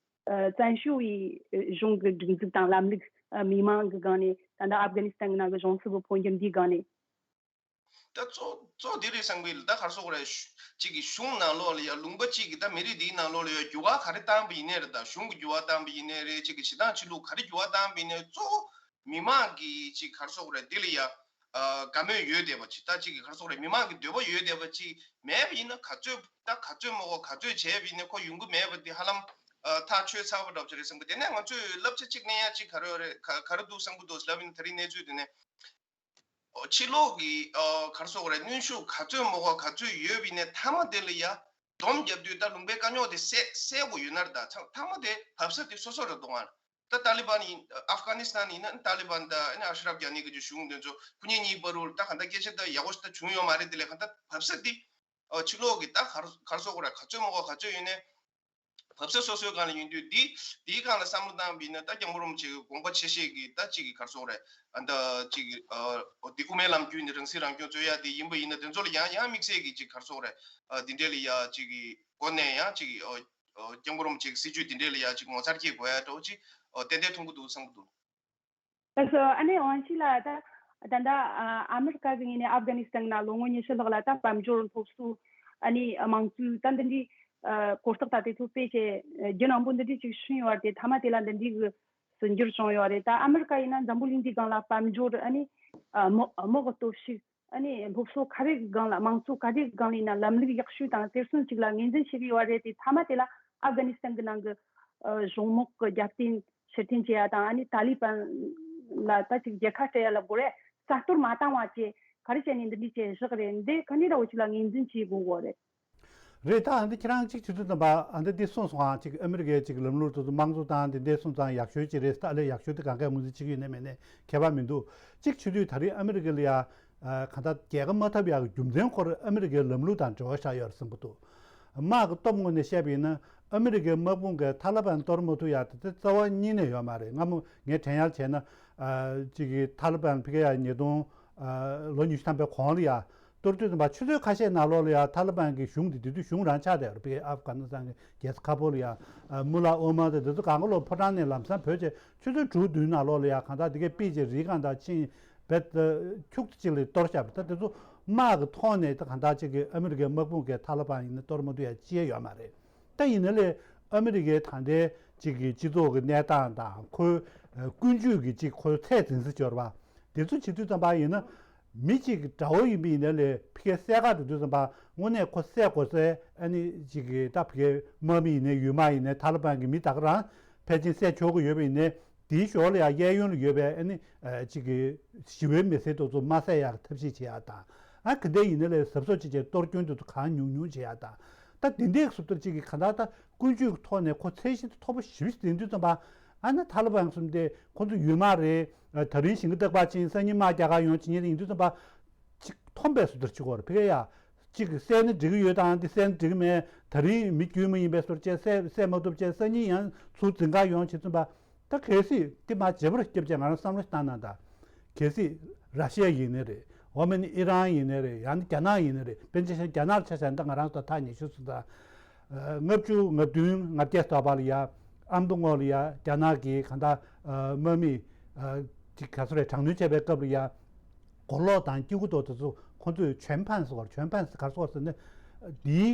ཨ་བཙན་བྱོལ་བའི་གཞུང་གི་སྒྲིག་འཛུགས་དང་ལམ་ལུགས། ཨ་མི་མང་གི་སྒང་ནས། ད་ལྟ་ཨབ་གྷ་ནི་སི་ཐན་གྱི་ནང་གི་གཞུང་སྲིད་པའི་འཕོ་འགྱུར་འདིའི་སྒང་ནས། ད་གཙོ་གཙོ་འདི་རེད་བསམ་གི། ད་ག་རེ་ཟེར་དགོས་རེད། གཅིག་གི་གཞུང་ནང་ལོགས་ལ་ཡ་ལུང་པ་གཅིག་གི་ད་མི་རིགས་འདིའི་ནང་ལོགས་ལ་ཡ་འགྱུར་བ་ག་རེ་བཏང་པ་ཡིན་ནའི་རེད། ད་གཞུང་གི་འགྱུར་བ་བཏང་པ་ཡིན་ནའི་རེད། གཅིག་གི་བྱེད་སྟངས་བྱེད་ལུགས་ག་རེ་འགྱུར་བ་བཏང་པ་ཡིན་ནའི་གཙོ་བོ་མི་མང་གི་གཅིག་ག་རེ་ཟེར་དགོས་རེད། འདི་ལ་ཡ་ཨ་དགའ་མོས་ཡོད་བསྡད་པ་ཅིག་ད་གཅིག་གི་ག་རེ་ཟེར་དགོས་རེད། མི་མང་གི་འདོད་པ་ཡོད་བསྡད་པ་ཅིག་མེད་པ་ཡིན་ན་ག་ཚོད་ད་ག་ཚོད་མོ་གོ་ག་ཚོད་བྱས་པ་ཡིན་ནའི་ཁོ་ཡོང་གི་མེད་པ་འདི་ཧ་ལམ་ཨ་ཐག་ཆོད་ཚར་བ་འདྲ་པོ་ཅིག་རེད་བསམ་གི། དེ་ནས་ང་ཚོས་བསླབ་བྱ་གཅིག་ལེན་ཡ་གཅིག་ག་རེ་ཡོད་རེད། ག་ག་རེ་འདུག་བསམ་གི་འདུག་ལབ་ཡིན་ན། ད་རིང་གནས་ཚུལ་དེ་ནས། ཕྱི་ལོགས་ཀྱི་ཨ་ག་རེ་ཟེར་དགོས་རེད། གནོན་ཤུགས་ག་ཚོད་མོ་གོ་ག་ཚོད་ཡོད་པ་ཡིན་ནའི་མཐའ་མ་དེ་ལ་ཡ་སྡོམ་བརྒྱབ་དུས་ད་ལུང་པའི་དཀའ་རྙོག་དེ་སེལ་སེལ་དགོས་ཡོད་ན་རེད། ད་མཐའ་མཐའ་མ་དེ་བབས་ས་དེ་སོ་སོ་རེད་འདུག་ཨ། ད་ཏཱ་ལི་བན་ཡིན། ཨབ་གྷ་ནི་སི་ཐན་ཡིན་ན་ཏཱ་ལི་བན་དང་ཨ་ནི་ཨ་ཤ་རབ་གྷ་ནི་གི་གཞུང་དེ་ཚོ་ཁོ་གཉིས་གཉིས་བར་དུ་ད་གང་ལྟར་སྐད་ཆ་ད་ཡག་པོ་ཞིག་ད་བྱུང་ཡོད་མ་རེད། དེ་ལས་གང་ལྟར་བབས་ས་དེ་ཨ་ཕྱི་ལོགས་ཀྱི་ད་ག་རེ་ག་རེ་ཟེར་དགོས་རེད། ག་ཚོད་མོ་གོ་ག་ཚོད་ཡོད་ནའི། བབས་ས་སོ་སོའི་སྒང་ལ་ཡིན་དུས། འདི་འདིའི་སྒང་ལ་བསམ་བློ་བཏང་བ་ཡིན་ན་ད་སྐྱབས་མགོན་རིན་པོ་ཆེ་གི་དགོངས་པ་ཆེ་ཤོས་ཀྱི་ད་གཅིག་གི་ག་རེ་ཟེར་དགོས་རེད། ཨ་ད་གཅིག་གི་ཨ་འོ་འདི་དབུ་མའི་ལམ་བརྒྱུད་ནས་རང་སྲིད་རང་སྐྱོང་རྩོད་ཡ་དེ་ཡིན་པ་ཡིན་ན། དེ་ཚོ་ལ་ཡང་ཡང་དམིགས་བསལ་གྱི་གཅིག་ག་རེ་ཟེར་དགོས་རེད། ཨ་འདི་འདྲས་ལ་ཡ་གཅིག་གི་སྒོ་ནས་ཡང་གཅིག་གི་ཨ་ཨ་སྐྱབས་མགོན་རིན་པོ་ཆེ་གི་སྲིད་བྱུས་འདི་འདྲས་ལ་ཡ་གཅིག་ངོ་མཚར་སྐྱེ་དགོས་ཡ་འདྲ་བོ་གཅིག་ཨ་ཏན་ཏན་མཐོང་གི་འདུག་བསམ་གི་འདུག་ལགས་སོ། ཨ་ནེ་ཝང་ཤི་ལགས། ད་ད་ལྟ་ཨ་ཨ་མི་རི་ཀ་གི་ངོས་ནས་ཨབ་གྷ་ནི་སི་ཐན་ནང་ལོ་ངོ་ཉི་ཤུ་ལྷག་ལ་ད་དཔལ་འབྱོར་སློབ་གསོ། ཨ་ནི་དམངས་གཙོའི་ད་འདི་འདྲའི་ཨ་གོ་རྟོགས་ད་དེ་ཚོ་སྤེལ་བྱས། རྒྱུན་རིང་པོ་འདི་འདྲའི་ཅིག་བྱུང་ཡོད་རེད་དེ། མཐའ་མ་དེ་ལ་འདི་འདྲའི་གི་ཟིན་འགྱུར་བྱུང་ཡོད་རེད། ད་ཨ་མི་རི་ཀ་ཡིན་ན་འཛམ་བུ་གླིང་འདིའི་སྒང་ལ་དཔལ་འབྱོར། ཨ་ནི་ཨ་དམག་དམག་གི་སྟོབས་ཤུགས། ཨ་ནི་སློབ་གསོ་ག་རེ་གི་སྒང་ལ། དམངས་གཙོ་ག་རེ་གི་སྒང་ལ་ཡིན་ན་ལམ་ལུགས་ཡག་ཤོས་དང་དེ་ཚོ་ཅིག་ལ་ངོས་འཛིན་བྱེད་ཀྱི་ཡོད་རེད་དེ། མཐའ་མ་དེ་ལ་ཨབ་གྷ་ནི་སི་ཐན་གྱི་ནང་གི་ཨ་གཞུང་དམག་གི་རྒྱབ་རྟེན་ཕྱིར་འཐེན་བྱེད་ཡ་དང་། ཨ་ནི་ཏཱ་ལི་བན་ལ་ད་ཅིག་རྒྱལ་ཁ་སྤྲད་ཡ་ལ་དགོས་རེད། རྩ་གཏོར་མ་བཏང་བ་བྱས་ག་རེ་བྱས་ནས་འདི་འདྲ་བྱས་བཞག་རེད། འདི་ག་ནས་འདྲ་བོ་ཅིག་ལ་ངོས་འཛིན་བྱེད་དགོས་གོ་རེད། རེད། ད་འདི་ཁྱེད་རང་གཅིག་བྱེད་དུས་ཙམ་པ་ཨ་འདི་འདི་གསུངས་སོང་ཨ། གཅིག་ཨ་མི་རི་ཀའི་གཅིག་ལམ་ལུགས་དེ་ཚོ་དམངས་གཙོ་དང་འདི་འདྲའི་སོང་ཙང་ཡག་ཤོས་ཅིག་རེད། ད་ལས་ཡག་ཤོས་དེ་གང་གས་ངོས་འཛིན་བྱེད་ཀྱི་ཡོད་ནའི་མེད་ནའི་ཁྱད་པར་མི་འདུག་གཅིག་བྱེད་དུས་ད་རེས་ཨ་མི་རི་ཀ་ལ་ཡ་ཨ་གང་ལྟར་རྒྱལ་ཁ་མ་ཐོབ་ཡག་གི་རྒྱུ་མཚན་ཁོ་རང་ཨ་མི་རི་ཀའི་ལམ་ལུགས་དང་འབྲེལ་བ་ཆགས་ཡོད་རེད་བསམ་གྱི་འདུག་དམག་གི་སྟོབས་ངོས་ནས་བཤད་པ་ཡིན་ན་ཨ་མི་རི་ཀའི་དམག་དཔུང་གིས་ཐ་ལི་བན་གཏོར་མ་ཐུབ་ཡག་དེ་རྩ་བ་ཉིད་ནས་ཡོད་མ་རེད། སྔ་མོ་ངས་དྲན་ཡག་བྱས་ན་ཨ་གཅིག་གི་ཐ་ལི་བན་ཕ་གི་ཡ་ཉིས་སྟོང་ཨ་ལོ་ཉི་ཤུ་ཐམ་པའི་གོང་ལ་ཡ། གཏོར་དུས་ཙམ་པ་ཆུ་ཚོད་ཁ་ཤས་ནང་ལོགས་ལ་ཡ་ཐ་ལི་བན་གྱི་གཞུང་དེ་དེ་དུས་གཞུང་རང་ཆགས་བསྡད་ཡོད་རེད། ཨབ་གྷ་ནི་སི་ཐན་གྱི་རྒྱལ་ས་ཁ་བོ་ལ་ཡ་ཨ་མུ་ལ་ཨོ་མར་དང་དེ་ཚོ་གང་ག་ལོ་ཕོ་བྲང་ནས་ལམ་སང་བུད་བྱས་ཆུ་ཚོད་དྲུག་བདུན་ནང་ལོགས་ལ་ཡ་གང་ལྟར་དེ་གའི་པི་ཅེ་རི་གང་ལྟར་ཕྱིན་བེད་ཁྱུག་ཙམ་ཅིག་ལ་གཏོར་བཞག་པ། ད་དེ་ཚོ་དམག་གི་ཐོག་ནས་ད་གང་ལྟར་ཅིག་གི་ཨ་མི་རི་ཀའི་དམག་དཔུང་གིས་ཐ་ལི་བན་ཡིན་ན་གཏོར་མ་ཐུབ་ཡ་ཅི་ཡང་ཡོད་མ་རེད། ད་ཡིན་ན་ལས་ཨ་མི་རི་ཀའི་ད་ལྟའི་ཅིག་གི་སྤྱི་ཚོགས་ཀྱི་གནས་སྟངས་དང་ཁོའི་ཨ་ཀུན་སྤྱོད་ཀྱི་ཅིག་ཁོའི་ཚད་འཛིན་ས་སྦྱོར་བ་དེ་ཚོ་བྱེད་དུས་ཙམ་པ་ཡིན་ན། མི་གཅིག་གི་དགྲ་བོ་ཡིན་པ་ཡིན་ན་ལས་ཕ་གིའི་སྲས་ཁག་དེ་དུས་ཙམ་པ་དངོས་གནས་ཁོ་བསད་དགོས་སའི་ཨ་ནི་གཅིག་གི་ད་ཕ་གིའི་དམག་མི་ཡིན་ནའི་ཡུལ་དམག་ཡིན་ནའི་ཐ་ལི་བན་གྱི་མི་ད་ག་རང་ཕལ་ཆེར་བསད་ཆོག་གི་ཡོད་པ་ཡིན་ནའི་དེའི་ཞོར་ལ་ཡང་གཡས་གཡོན་ལ་ཡོད་པའི་ཨ་ནི་གཅིག་གི་ཞི་བའི་མི་སེར་དེ་ཚོ་མ་བསད་ཡག་ཐབས་ཤེས་བྱེད་ཡག་དང་། ཨ་ག་འདྲ་ཡིན་ན་ལས་གཟབ་གཟབ་བྱེད་བྱས་གཏོར་སྐྱོན་དེ་ཚོ་གང་ཉུང་ཉུང་བྱེད་ཡག་དང་། ད་དེ་འདྲའི་སུབ་ལྟར་གཅིག་གི་གང་ལྟར་ད་ཀུན་སྤྱོད་ཀྱི་ཐོག་ནས་ཁོ་ཚད་གཞི་མཐོ་པོ་ཞེ་པོ་ཞིག་ལྡན་དུས་ཙམ་པ། ཨ་ནི་ཐ་ལི་བན་གསུམ་དེ་ཁོ་ཚོ་ཡུལ་དམག་རེད། ད་རིང་ཞིང་ཁ་བཏབ་པ་ཕྱིན་སང་ཉིན་དམག་རྒྱག་ག་ཡོང་བྱེད་མཁན་ཡིན་དུས་ཙམ་པ། གཅིག་འཐོམ་པའི་བཟོ་ལྟར་བྱེད་དགོས་རེད། ཕ་གི་ཡ། གཅིག་བསད་ན་འགྲིག་གི་ཡོད་དང་འདི་བསད་ན་འགྲིག་གི་མེད། ད་རིང་མི་རྒྱུས་མ་ཡིན་པའི་བཟོ་བྱས་བསད་བསད་མ་ཐུབ་བྱས་སང་ཉིན་ཡང་ཚུར་འཛིང་ག་ཡོང་བྱེད་ཙམ་པ། ད་གལ་སྲིད་དེ་མ་བརྗེ་པོར་སྐྱབས་བྱས་ང་རང་བསམ་བློ་བཏང་ན་ད། གལ་སྲིད་ར་ཤི་ཡ་ཡིན་ནི་རེད། འོ་མ་ནི་ཨི་རན་ཡིན་ནི་རེད། ཡང་ན་རྒྱ་ནག་ཡིན་ནི་རེད། དཔེར་ན་ཆ་བཞག་རྒྱ་ནག་ལ་ཆ་བཞག་ན་ད་ང་རང་ཚོ་ཐག་ཉེ་ཤོས་སུ་ད། ལྔ་བཅུ་ང་བདུན་ང་བརྒྱད་ཐོག་པ་ལ་ཡ། ཨ་མདོ་ངོས་ལ་ཡ་རྒྱ་ནག་གི་གང་ལྟར་དམག་མི་ཅིག་ག་ཚོད་རེད་དྲག་གནོན་བྱས་པའི་སྐབས་ལ་ཡ། མགོ་ལོག་དང་སྐྱེ་དགུ་ཏོ་དེ་ཚོ་ཁོ་ཚོས་ཆོན་ཕན་ཟེར་བ་ཆོན་ཕན་ཟེར་ག་རེ་ཟེར་ན། འདིའི་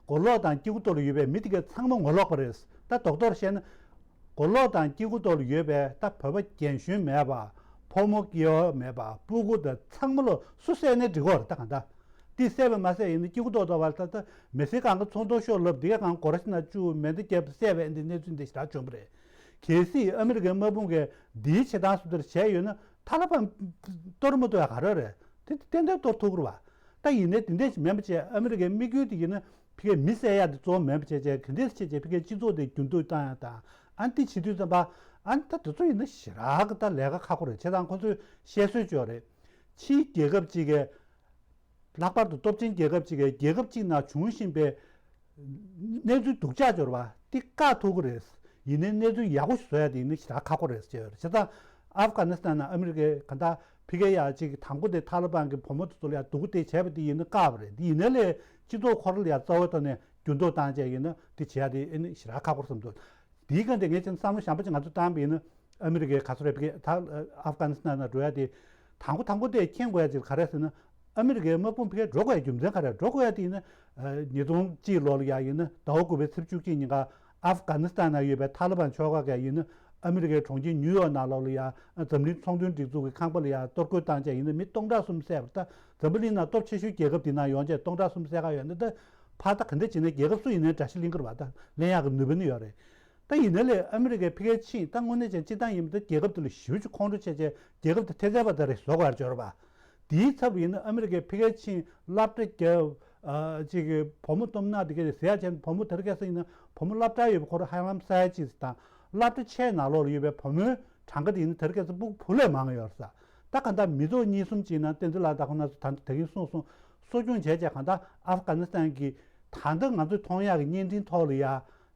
མགོ་ལོག་དང་སྐྱེ་དགུ་ཏོ་ལ་ཡོད་པའི་མི་དེ་ག་ཚང་མ་ངོ་ལོག་པ་རེད། ད་རྡོག་རྡོག་བཤད་ན། མགོ་ལོག་དང་སྐྱེ་དགུ་ཏོ་ལ་ཡོད་པའི་ད་བོད་པ་རྒན་གཞོན་མེད་པ། ཕོ་མོ་སྐྱེ་བོ་མེད་པ། སྤུ་གུ་དང་ཚང་མ་ལོ་སུ་བསད་ནའི་འགྲིག་གོ་རེད། ད་གང་ལྟར། འདི་བསད་པ་མ་བསད་ཡིན་ན་སྐྱིད་པོ་ཏོག་ཏོག་བ། ད་ལྟ་མི་སེར་གང་ག་ཚོང་དོང་ཤོར་ལབ། འདི་ག་གང་སྒོར་ཤི་ན་བཅུ་མེ་མདའ་བརྒྱབ་བསད་པའི་འདི་གནས་ཚུལ་འདི་ཞེ་དྲག་བྱུང་བ་རེད། གལ་སྲིད་ཨ་མི་རི་ཀའི་དམག་དཔུང་གིས་འདིའི་བྱེད་སྟངས་སུ་དེར་བྱས་ཡོད་ན་ཐ་ལི་བན་གཏོར་མ་ཐུབ་ཡ་ག་རེ་རེད། དེ་ཏན་ཏན་གཏོར་ཐུབ་ཀྱི་རེད་བ། ད་ཡིན་ནའི་དེ་འདྲ་ཞིག་མིན་པ་བྱས། ཨ་མི་རི་ཀའི་དམིགས་ཡུལ་དེ་ཡིན་ན་ཕ་གིའི་མི་བསད་ཡ་དེ་གཙོ་བོ་མིན་པ་བྱས་བྱས། ག་འདྲས་བྱས་བྱས་ཕ་གིའི་སྤྱི་ཚོགས་དེ་འགྱུར་ལྡོག་བཏང་ཡ་དང་། ཨ་ནི་དེ་བྱེད་དུས་ཙམ་པ་ཨ་ནི་ད་དེ་ཚོ་ཡིན་ན་ཞེ་དྲག་གི་ད་ལས་ཀ་ཁག་པོ་རེད། བྱས་ཙང་ཁོ་ཚོས་བཤད་སྲོལ་ཅིག་ཡོད་རེད། ཕྱིའི་རྒྱལ་ཁབ་ཅིག་གིས། ལྷག་པར་དུ་སྟོབས་ཆེན་རྒྱལ་ཁབ་ཅིག་གིས་རྒྱལ་ཁབ་ཅིག་ནང་བྱུང་བཞིན་པའི་གནས་ཚུལ་སྡུག་ཅག་འབྱོར་བ་དེ་བཀག་ཐུབ་ཀྱི་རེད། ཡིན་ནའི་གནས་ཚུལ་ཡག་པོ་ཞིག་བཟོ་ཡ་དེ་ཡིན་ན་ཞེ་དྲག་ཁག་པོ་རེད་ཟེར་ཡོད་རེད། བྱས་ཙང་ཨབ་གྷ་ནི་སི་ཐན་ནང་ཨ་མི་རི་ཀའི་ག་ད་ཕ་གི་ཡ་ཅིག་དང་པོ་དེ་ཐ་ལི་བན་གྱི་བུ་མོ་དེ་ཚོ་ལ་ཡ་སྡུག་པོ་དེ་བྱས་པ་དེ་ཡིན་ན་བཀག་པ་རེད། དེ་ཡིན་ནའི་ལས་སྤྱི་ཚོགས་ཁོ་རང་ལ་ཡ་རྩ་བའི་ཐོག་ནས་འགྱུར་ལྡོག་བཏང་བྱས་ཡིན་ན་དེ་བྱས་ཡ་དེ་ཨེ་ནི་ཞེ་དྲག་ཁག་པོ་རེད་བསམ་འདུག་དེའི་སྒང་དེ་ངས་ཅན་བསམ་བློ་གཞན་པ་ཅིག་ང་ཚོས་བཏང་བ་ཡིན་ན། ཨ་མི་རི་ཀའི་ག་ཚོད་རེད། ཕ་གི་ད་ཨབ་གྷ་ནི་སི་ཐན་ནང་འགྲོ་ཡ་དེ། དང་པོ་དང་པོ་དེ་མཁྱེན་དགོས་ཡ་ཅིག་ག་རེ་ཟེར་ན། ཨ་མི་རི་ཀའི་དམག་དཔུང་ཕ་གིར་འགྲོ་དགོས་ཡ་རྒྱུ་མཚན་ག་རེ་རེད། འགྲོ་དགོས་ཡ་དེ་ཡིན་ན། ཉིས་སྟོང་གཅིག་ལོ་ལ་ཡ་ཡིན་ན་ཟླ་བ་དགུ་པའི་ཚེས་བཅུ་གཅིག་ཉིན་ཀ་ཨབ་གྷ་ནི་སི་ཐན་ནང་ཡོད་པའི་ཐ་ལི་བན་ཕྱོགས་ཁག་ག་ཡིན་ན། ཨ་མི་རི་ཀའི་གྲོང་ཁྱེར་ཉིའུ་ཡོག་ནང་ལོགས་ལ་ཡ་འཛམ་གླིང་ཚོང་དོན་སྒྲིག་འཛུགས་ཀྱི་ཁང་པ་ལ་ཡ་གཏོར་རྒོལ་བཏང་བྱས་ཡིན་ན་མི་སྟོང་ཕྲག་གསུམ་བསད་པ་རེད། ད་འཛམ་བུ་གླིང་ནང་སྟོབས་ཆེ་ཤོས་རྒྱལ་ཁབ་དེ་ནང་ཡོང་བྱས་སྟོང་ཕྲག་གསུམ་བསད་ག་ཡོད་ན། ད་ཕར་ད་ག་འདྲ་བྱས་ན་རྒྱལ་ཁབ་སུ་ཡིན་ནའི་དགྲ་ཤ་ལེན་གྱི་རེད་བ། ད་ལེན་ཡག་གི་ནུས་པ་ནི་ཡོད་རེད། ད་ཡིན་ན་ལས་ཨ་མི་རི་ཀའི་ཕ་གིའི་ཆིངས་ད་དངོས་གནས་ཅན་སྤྱི་བཏང་ཡིན་པ་ད་རྒྱལ་ཁབ་དེ་ལ་ཞེ་པོ་ཅིག་ཁོང་ཁྲོ་བྱས་བྱས་རྒྱལ་ཁབ་དེ་ཐེ་ཚད་པ་ད་རེ་བཟོ་དགོས་ཡ་འབྱོར་བ། དེའི་ཚབ་ཡིན་ན་ཨ་མི་རི་ཀའི་ཕ་གིའི་ཆིངས་སློབ་གྲྭ་བརྒྱབ། ཨ་ཅིག་གི་བུ་མོ་སྟོབས་ན་དེ་གའི་ཟེར་ཡ་བྱས་ན། བུ་མོ་དེ་རིང་ཁ་སང་ཡིན་ན་བུ་མོ་སློབ་གྲྭ་ཡོད་པ་ཁོ་རང་ཧ་ལམ་ས་ཡ་གཅིག་ཙམ་དང་། སློབ་གྲྭ་ཆེ་ནང་ལོགས་ལ་ཡོད་པའི་བུ་མོའི་གྲངས་ཀ་དེ་ཡིན་ན་དེ་རིང་ཁ་སང་སྤུ་གུ་བུ་ལས་མང་ཡོད་རེད་ས། ད་གང་ལྟར་མི་ཐོག་གཉིས་གསུམ་ཅིག་ནང་བསྟན་འཛིན་ལགས་ད་ཁོ་ན་ཚོ་ད་ད་གིན་གསུངས་སོང་། གསོ་སྐྱོང་བྱས་བྱས་གང་ལྟར་ཨབ་གྷ་ནི་སི་ཐན་གྱི་ད་ལྟ་ང་ཚོས་མཐོང་ཡག་གི་བརྙན་འཕྲིན་ཐོག་ལ་ཡ།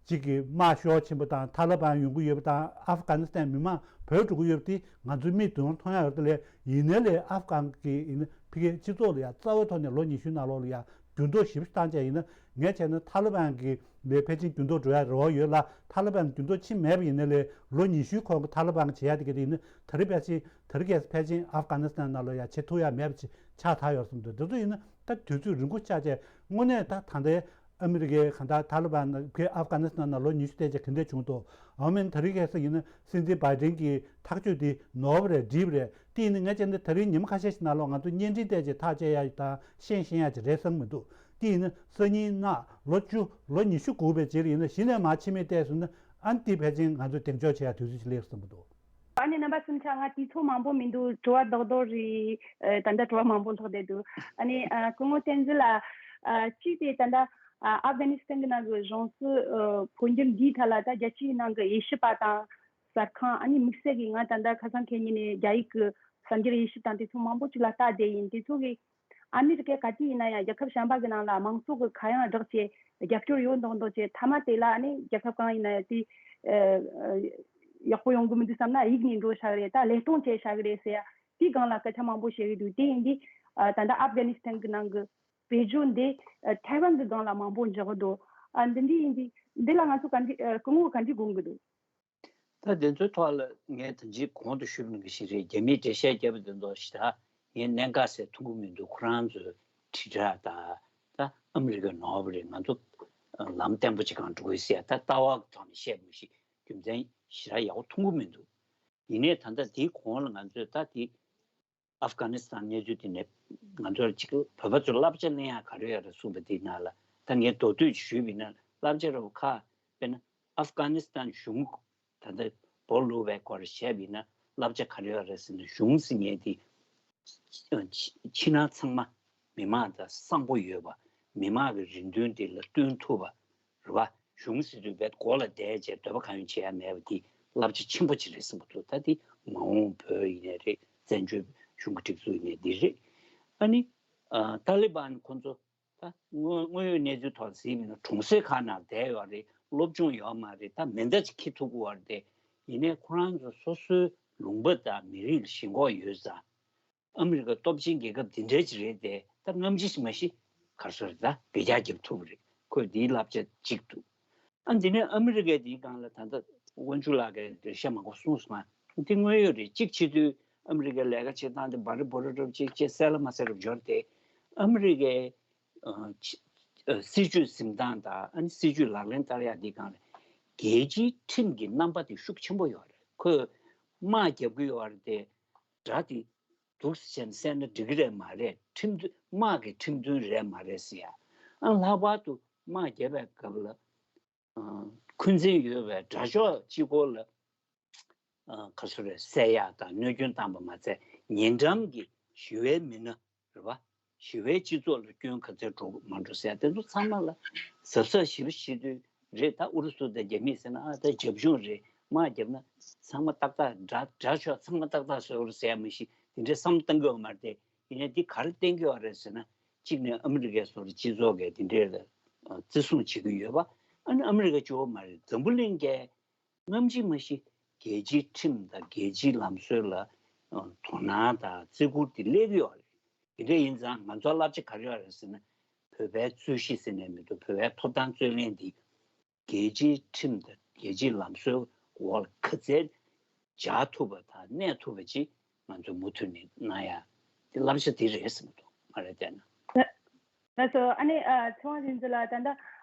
གཅིག་གིས་དམག་ཤོར་ཕྱིན་པ་དང་། ཐ་ལི་བན་ཡོང་གི་ཡོད་པ་དང་། ཨབ་གྷ་ནི་སི་ཐན་མི་མང་བྲོས་འགྲོ་གི་ཡོད་པ་དེ་ང་ཚོའི་མིག་མདུན་མཐོང་ཡག་ཡོད་རེད། དེ་ལས་ཡིན་ནའི་ལས་ཨབ་གྷན་གྱི་ཡིན་ན་ཕ་གིའི་སྤྱི་ཚོགས་ལ་ཡ་རྩ་བའི་ཐོག་ནས་ལོ་ཉི་ཤུའི་ནང་ལོགས་ལ་ཡ་འགྱུར་ལྡོག་ཞེ་པོ་བཏང་བྱས་ཡིན་ན། ངས་བྱས་ན་ཐ་ལི་བན་གྱི་ལས་ཕལ་ཆེར་འགྱུར་ལྡོག་འགྲོ་ཡ་རེ་བ་ཡོད་ལ། ཐ་ལི་བན་འགྱུར་ལྡོག་ཕྱིན་མེད་པ་ཡིན་ནའི་ལས་ལོ་ཉི་ཤུའི་གོང་གི་ཐ་ལི་བན་གྱི་བྱེད་ཡ་དེ་ག་དེ་ཡིན་ན་ད་རེས་ཕལ་ཆེར་ད་རེས་གལ་སྲིད་ཕལ་ཆེར་ཨབ་གྷ་ནི་སི་ཐན་ནང་ལ་ཡ་བྱེད་ཐུབ་ཡ་མེད་པ་ཆགས་ཚར་ཡོད་བསམ་འདུག་དེ་ཚོ་ཡིན་ན་ད་དུས་ཚོད་རིང་པོ་ཆགས་བྱས་དངོས་གནས་ད་ད་ལྟའི་ཨ་མི་རི་ཀའི་གང་ལྟར་ཐ་ལི་བན་གྱིས་ཨབ་གྷ་ནི་སི་ཐན་ནང་ལོ་ཉི་ཤུ་བསྡད་བྱས་ག་འདྲ་བྱུང་འདུག་འོ་མིན་ད་རེས་གལ་སྲིད་ཡིན་ན་སྲིད་འཛིན་བྷའི་ཌེན་གྱི་ཐག་གཅོད་འདི་ནོར་བ་རེད་འགྲིག་པ་རེད། དེ་ཡིན་ན་ངས་བྱས་ན་ད་རེས་ཉི་མ་ཁ་ཤས་ཤིག་ནང་ལོགས་ང་ཚོ་བརྙན་འཕྲིན་བལྟས་བྱས་ཐག་བཅད་ཡ་དང་ཤན་ཤན་ཡ་ཅིག་རེད་བསམ་གྱི་མི་འདུག་དེ་ཡིན་ན་སང་ཉིན་གནངས་ལོ་བཅུ་ལོ་ཉི་ཤུ་འགོར་བའི་རྗེས་ལ་ཡིན་ན་གཞི་ནས་མར་ཕྱི་མིག་བལྟས་སོང་ན་ཨ་ནི་དེ་ཕལ་ཆེར་ང་ཚོས་གདེང་འཇོག་བྱེད་ཡ་དུས་ཚོད་ཅིག་སླེབས་བསམ་གྱི་འདུག་ཨ་ནི་རྣམ་པ་གསུམ་ཆ་ང་དུས་ཚོད་མང་པོ་མི་འདུག་དྲི་བ་རྡོག་རྡོག་རེད། ཨ་ད་ལྟ་དྲི་བ་མང་པོ་ལྷག་བསྡད་འདུག་ཨ་ནི་ཨ་སྐུ་ངོ་བསྟན་འཛིན་ལགས། ཨ་གཅིག་དེ་ད་ལྟ་ཨ་ཨབ་གྷ་ནི་སི་ཐན་གྱི་ནང་གི་གཞུང་སྲིད་ཨ་འཕོ་འགྱུར་འདིའི་ཐད་ལ་ད་རྒྱལ་སྤྱིའི་ནང་གི་དབྱེ་ཞིབ་པ་དང་གསར་ཁང་། ཨ་ནི་དམིགས་བསལ་གྱིས་ང་ད་ལྟ་ཁ་སང་ཁ་ཉིན་ནས་རྒྱ་ཡིག་གི་གསར་འགྱུར་དབྱེ་ཞིབ་དང་དེ་ཚོ་མང་པོ་ཅིག་ལ་ལྟ་བསྡད་ཡིན། དེ་ཚོ་གིས་ཨ་མི་རི་ཀས་ག་དུས་ཡིན་ན་ཡང་རྒྱལ་ཁབ་གཞན་པ་གི་ནང་ལ་མང་ཚོགས་ཀྱི་ཁ་གཡང་བསྒྲགས་བྱས་རྒྱབ་སྐྱོར་ཡོད་མདོག་མདོག་བྱས། མཐའ་མ་དེ་ལ་ཨ་ནི་རྒྱལ་ཁབ་གང་ཡིན་ན་ཡང་དེ་ཨ་ཡག་པོ་ཡོང་གི་མི་འདུག་བསམ་ན་གཡུག་ནས་འགྲོ་བཞག་རེད། ད་ལས་སྟངས་བྱས་བཞག་གི་རེད་ཟེར་ཡ་དེའི་སྒང་ལ་སྐད་ཆ་མང་པོ་བཤད་ཀྱི་འདུག་དེ་ཡིན་དུས་ཨ་ད་ལྟ་ཨབ་གྷ་ནི་སི་ཐན་གྱི་ནང་གི་བེད་སྤྱོད་འདི་ཨ་ཐའེ་ཝན་གྱི་སྒང་ལ་མང་པོ་འཇོག་གི་འདུག་ཨ་འདི་འདྲ་ཡིན་དུས་འདི་ལ་ང་ཚོ་ག་འདྲ་ཨ་སྐུ་ངོ་ག་འདྲ་དགོངས་ཀྱི་འདུག་ད་དེ་ཚོའི་ཐོག་ལ་ངས་ད་ཅི་གོང་དུ་ཞུས་པ་ནང་བཞིན་རེད། རྒྱ་མིས་འགྲེལ་བཤད་བརྒྱབ་པ་དེ་ཚོ་ཞེ་དྲག་ངས་གནད་འགག་ཟེར་མཐོང་གི་མི་འདུག་ཁོ་རང་ཚོའི་དྲིལ་བསྒྲགས་དང་ད་ཨ་མི་རི་ཀའི་ནོར་བ་རེད། ང་ཚོ་ལམ་བརྟན་པོ་ཅིག་སྒང་འགྲོ་གི་ཟེར་ཡ་ད་ལྟ་བ་གི་ཐོག་ནས་བཤད་པ་ཞིག་རྒྱུ་མཚན་ཞེ་དྲག་ཡག་པོ་མཐོང་གི་མི་འདུག་ཡིན་ནའི་ད་ལྟ་དེའི་གོང་ལ་ང་ཚོས་ད་དེ་ཨབ་གྷ་ནི་སི་ཐན་གནས་ཚུལ་དེ་ནས་ང་ཚོར་ཅིག་བོད་པ་ཚོར་བསླབ་བྱ་ལེན་ཡག་ག་རེ་ཡོད་རེད་གསུངས་པ་དེའི་ནང་ལ་ད་ངས་མདོར་བསྡུས་ཅིག་ཞུས་པ་ཡིན་ན་བསླབ་བྱ་རོ་ཁ་དཔེར་ན་ཨབ་གྷ་ནི་སི་ཐན་གཞུང་ད་ལྟ་སྦོ་ལུག་པའི་སྐོར་བཤད་པ་ཡིན་ན་བསླབ་བྱ་ག་རེ་ཡོད་རེད་ཟེར་ན་གཞུང་ཟེར་མཁན་དེ་ཕྱི་ནང་ཚང་མ་མི་མང་དང་གསང་པོ་ཡོད་པ། མི་མང་གི་རེ་འདུན་དེ་ལ་བསྟུན་ཐུབ་པ། རེད་བ། གཞུང་ཟེར་དུས་བས་སྒོ་ལ་བསྡད་བྱས་འདོད་པ་གང་ཡོད་བྱེད་ཡ་མེད་པ་དེ་བསླབ་བྱ་ཆེན་པོ་ཅིག་རེད་བསམ་གྱི་འདུག་ད་དེ་མ་འོངས་བོད་ཡིན་ནའི་རེད། བཙན་བྱོལ་གཞུང་གི་སྒྲིག་འཛུགས་ཡིན་ནའི་འདི་རེད། ཨ་ནི་ཨ་ཏཱ་ལི་བན་ཁོ་ཚོ་ད་དངོས་དངོས་ཡོད་གནས་ཚུལ་ཐོག་གཟིགས་པ་ཡིན་ན་གྲོང་གསེབ་ཁག་ནང་བསྡད་ཡོད་རེད། སློབ་སྦྱོང་ཡོད་མ་རེད། ད་མེ་མདའ་ཅིག་འཁྱེར་ཐུབ་ཀྱི་ཡོད་རེད་དེ། ཡིན་ནའི་ཁོ་རང་ཚོ་སོ་སོའི་ལུང་པ་དང་མི་རིགས་ལ་ཞེན་ཁོག་ཡོད་ཙང་། ཨ་མི་རི་ཀ་སྟོབས་ཆེན་རྒྱལ་ཁབ་འདི་འདྲའི་ཅིག་རེད་དེ། ད་སྔ་ཕྱི་ཞིག་མ་གཞི་ག་རེ་ཟེར་ད་འབུད་རྒྱག་རྒྱབ་ཐུབ་པ་རེད། ཁོས་འདིའི་བསླབ་བྱ་གཅིག་འདུག་ཨ་འདི་ནས་ཨ་མི་རི་ཀའི་འདིའི་སྒང་ལ་ད་ལྟ་དབོན་ཆུ་ལགས་ཀྱིས་འགྲེལ་བཤད་མང་པོ་གསུངས་སོང་ང་། འདི་དངོས་ཡོད་རེད། གཅིག་བྱེད་དུས་ཨ་མི་རི་ཀའི་ལས་ཀ་བྱེད་སྟངས་དེ་འབའ་རི་འབོ་རི་འདྲ་པོ་ཅིག་ཅེས་གསལ་ལ་མ་གསལ་རུ་འབྱོར་ཏེ། ཨ་མི་རི་ཀའི་ཨ་ཅི་ཨ་སྲིད་ཇུས་འཛིན་སྟངས་དང་ཨ་ནི་སྲིད་ཇུས་ལག་ལེན་བསྟར་ཡག་འདིའི་སྒང་ལ་རྒྱལ་སྤྱིའི་ཁྲིམས་ཀྱི་རྣམ་པ་དེ་ཤུགས་ཆེན་པོ་ཡོད་རེད། ཁོས་དམག་རྒྱབ་ཀྱི་ཡོད་རེད་དེ། དགྲ་དེ་ འདུག་སེ་བྱས་ནས་བསད་ན་འགྲིག་གི་རེད་མ་རེད། ཁྲིམས་མཐུན་དམག་གི་ཁྲིམས་མཐུན་རེད་མ་རེད་ཟེར་ཡ། ཨ་ལྷག་པར་དུ་དམག་རྒྱབ་པའི་སྐབས་ལ་ཨ་འཁོན་འཛིན་ཡོད་པའི་དགྲ་ཕྱོགས་གཅིག་པོ་ལ་ཨ་ག་ཚོད་རེད་བསད་ཡག་དང་གནོད་སྐྱོན་བཏང་པ་མ་ཚད་ཉེ་འགྲམ་གྱི་ཞི་བའི་མི་སྣ་རེད་བ། ཞི་བའི་སྤྱི་ཚོགས་ལ་སྐྱོན་ག་ཚོད་འགྲོ་མ་འགྲོ་ཟེར་དེ་ཚོ་ཚང་མ་ལ་གཟབ་གཟབ་ཞེ་པོ་བྱེད་དུས་རེད། ད་ཨུ་རུ་སུ་དང་རྒྱ་མིས་ཟེར་ན་ཨ་ད་རྒྱབ་ལྗོངས་རེད། དམག་རྒྱབ་ན་ཚང་མ་ཏག་ཏག་དགྲ་དགྲ་ཕྱོགས་ཚང་མ་ཏག་ཏག་བཟོ་རུ་ཟེར་ཡ་མ་གཞི་དེ་འདྲའི་བསམ་བློ་བཏང་གི་ཡོད་མ་རེད་དེ། ཡིན་ནའི་འདི་ག་རེ་བསྟན་གྱི་ཡོད་རེད་ཟེར་ན་གཅིག་ནས་ཨ་མི་རི་ཀའི་སོ་སོ་སྤྱི་ཚོགས་ཀྱིས་དེ་འདྲའི་ལ་བརྩི་སྲུང་བྱེད་ཀྱི་ཡོད་པ། ཨ་ནི་ཨ་མི་རི་ཀ་གཅིག་པོ་མ་རེད། འཛམ་བུ་གླིང་གའི་སྔ་ཕྱི་མ་གཞི་རྒྱལ་སྤྱིའི་ཁྲིམས་དང་རྒྱལ་སྤྱིའི་ལམ་སྲོལ་ལ་ཨ་དོ་སྣང་དང་བརྩི་བཀུར་དེ་སླེབས་ཀྱི་ཡོད་རེད། དེ་འདྲ་ཡིན་ཙང་ང་ཚོ་བསླབ་བྱ་ག་རེ་ཡོད་རེད་ཟེར་ན་བོད་པའི་རྩོད་གཞི་ཟེར་ནས་མི་འདུག་བོད་པའི་ཐོབ་ཐང་རྩོད་གླེང་འདི་རྒྱལ་སྤྱིའི་ཁྲིམས་དང་རྒྱལ་སྤྱིའི་ལམ་སྲོལ་འོག་ལ་ག་ཚད་འཇགས་ཐུབ་པ་དང་གནས་ཐུབ་པ་ཅིག་ང་ཚོས་མུ་མཐུད་ནས་གནང་ཡ་དེ་བསླབ་བྱ་དེ་རེད་བསམ་གྱི་འདུག་ང་རང་བལྟས་ན། ལགས་སོ། ཨ་ནི་ཨ་ཚེ་དབང་རིག་འཛིན་ལགས། ད་ལྟ་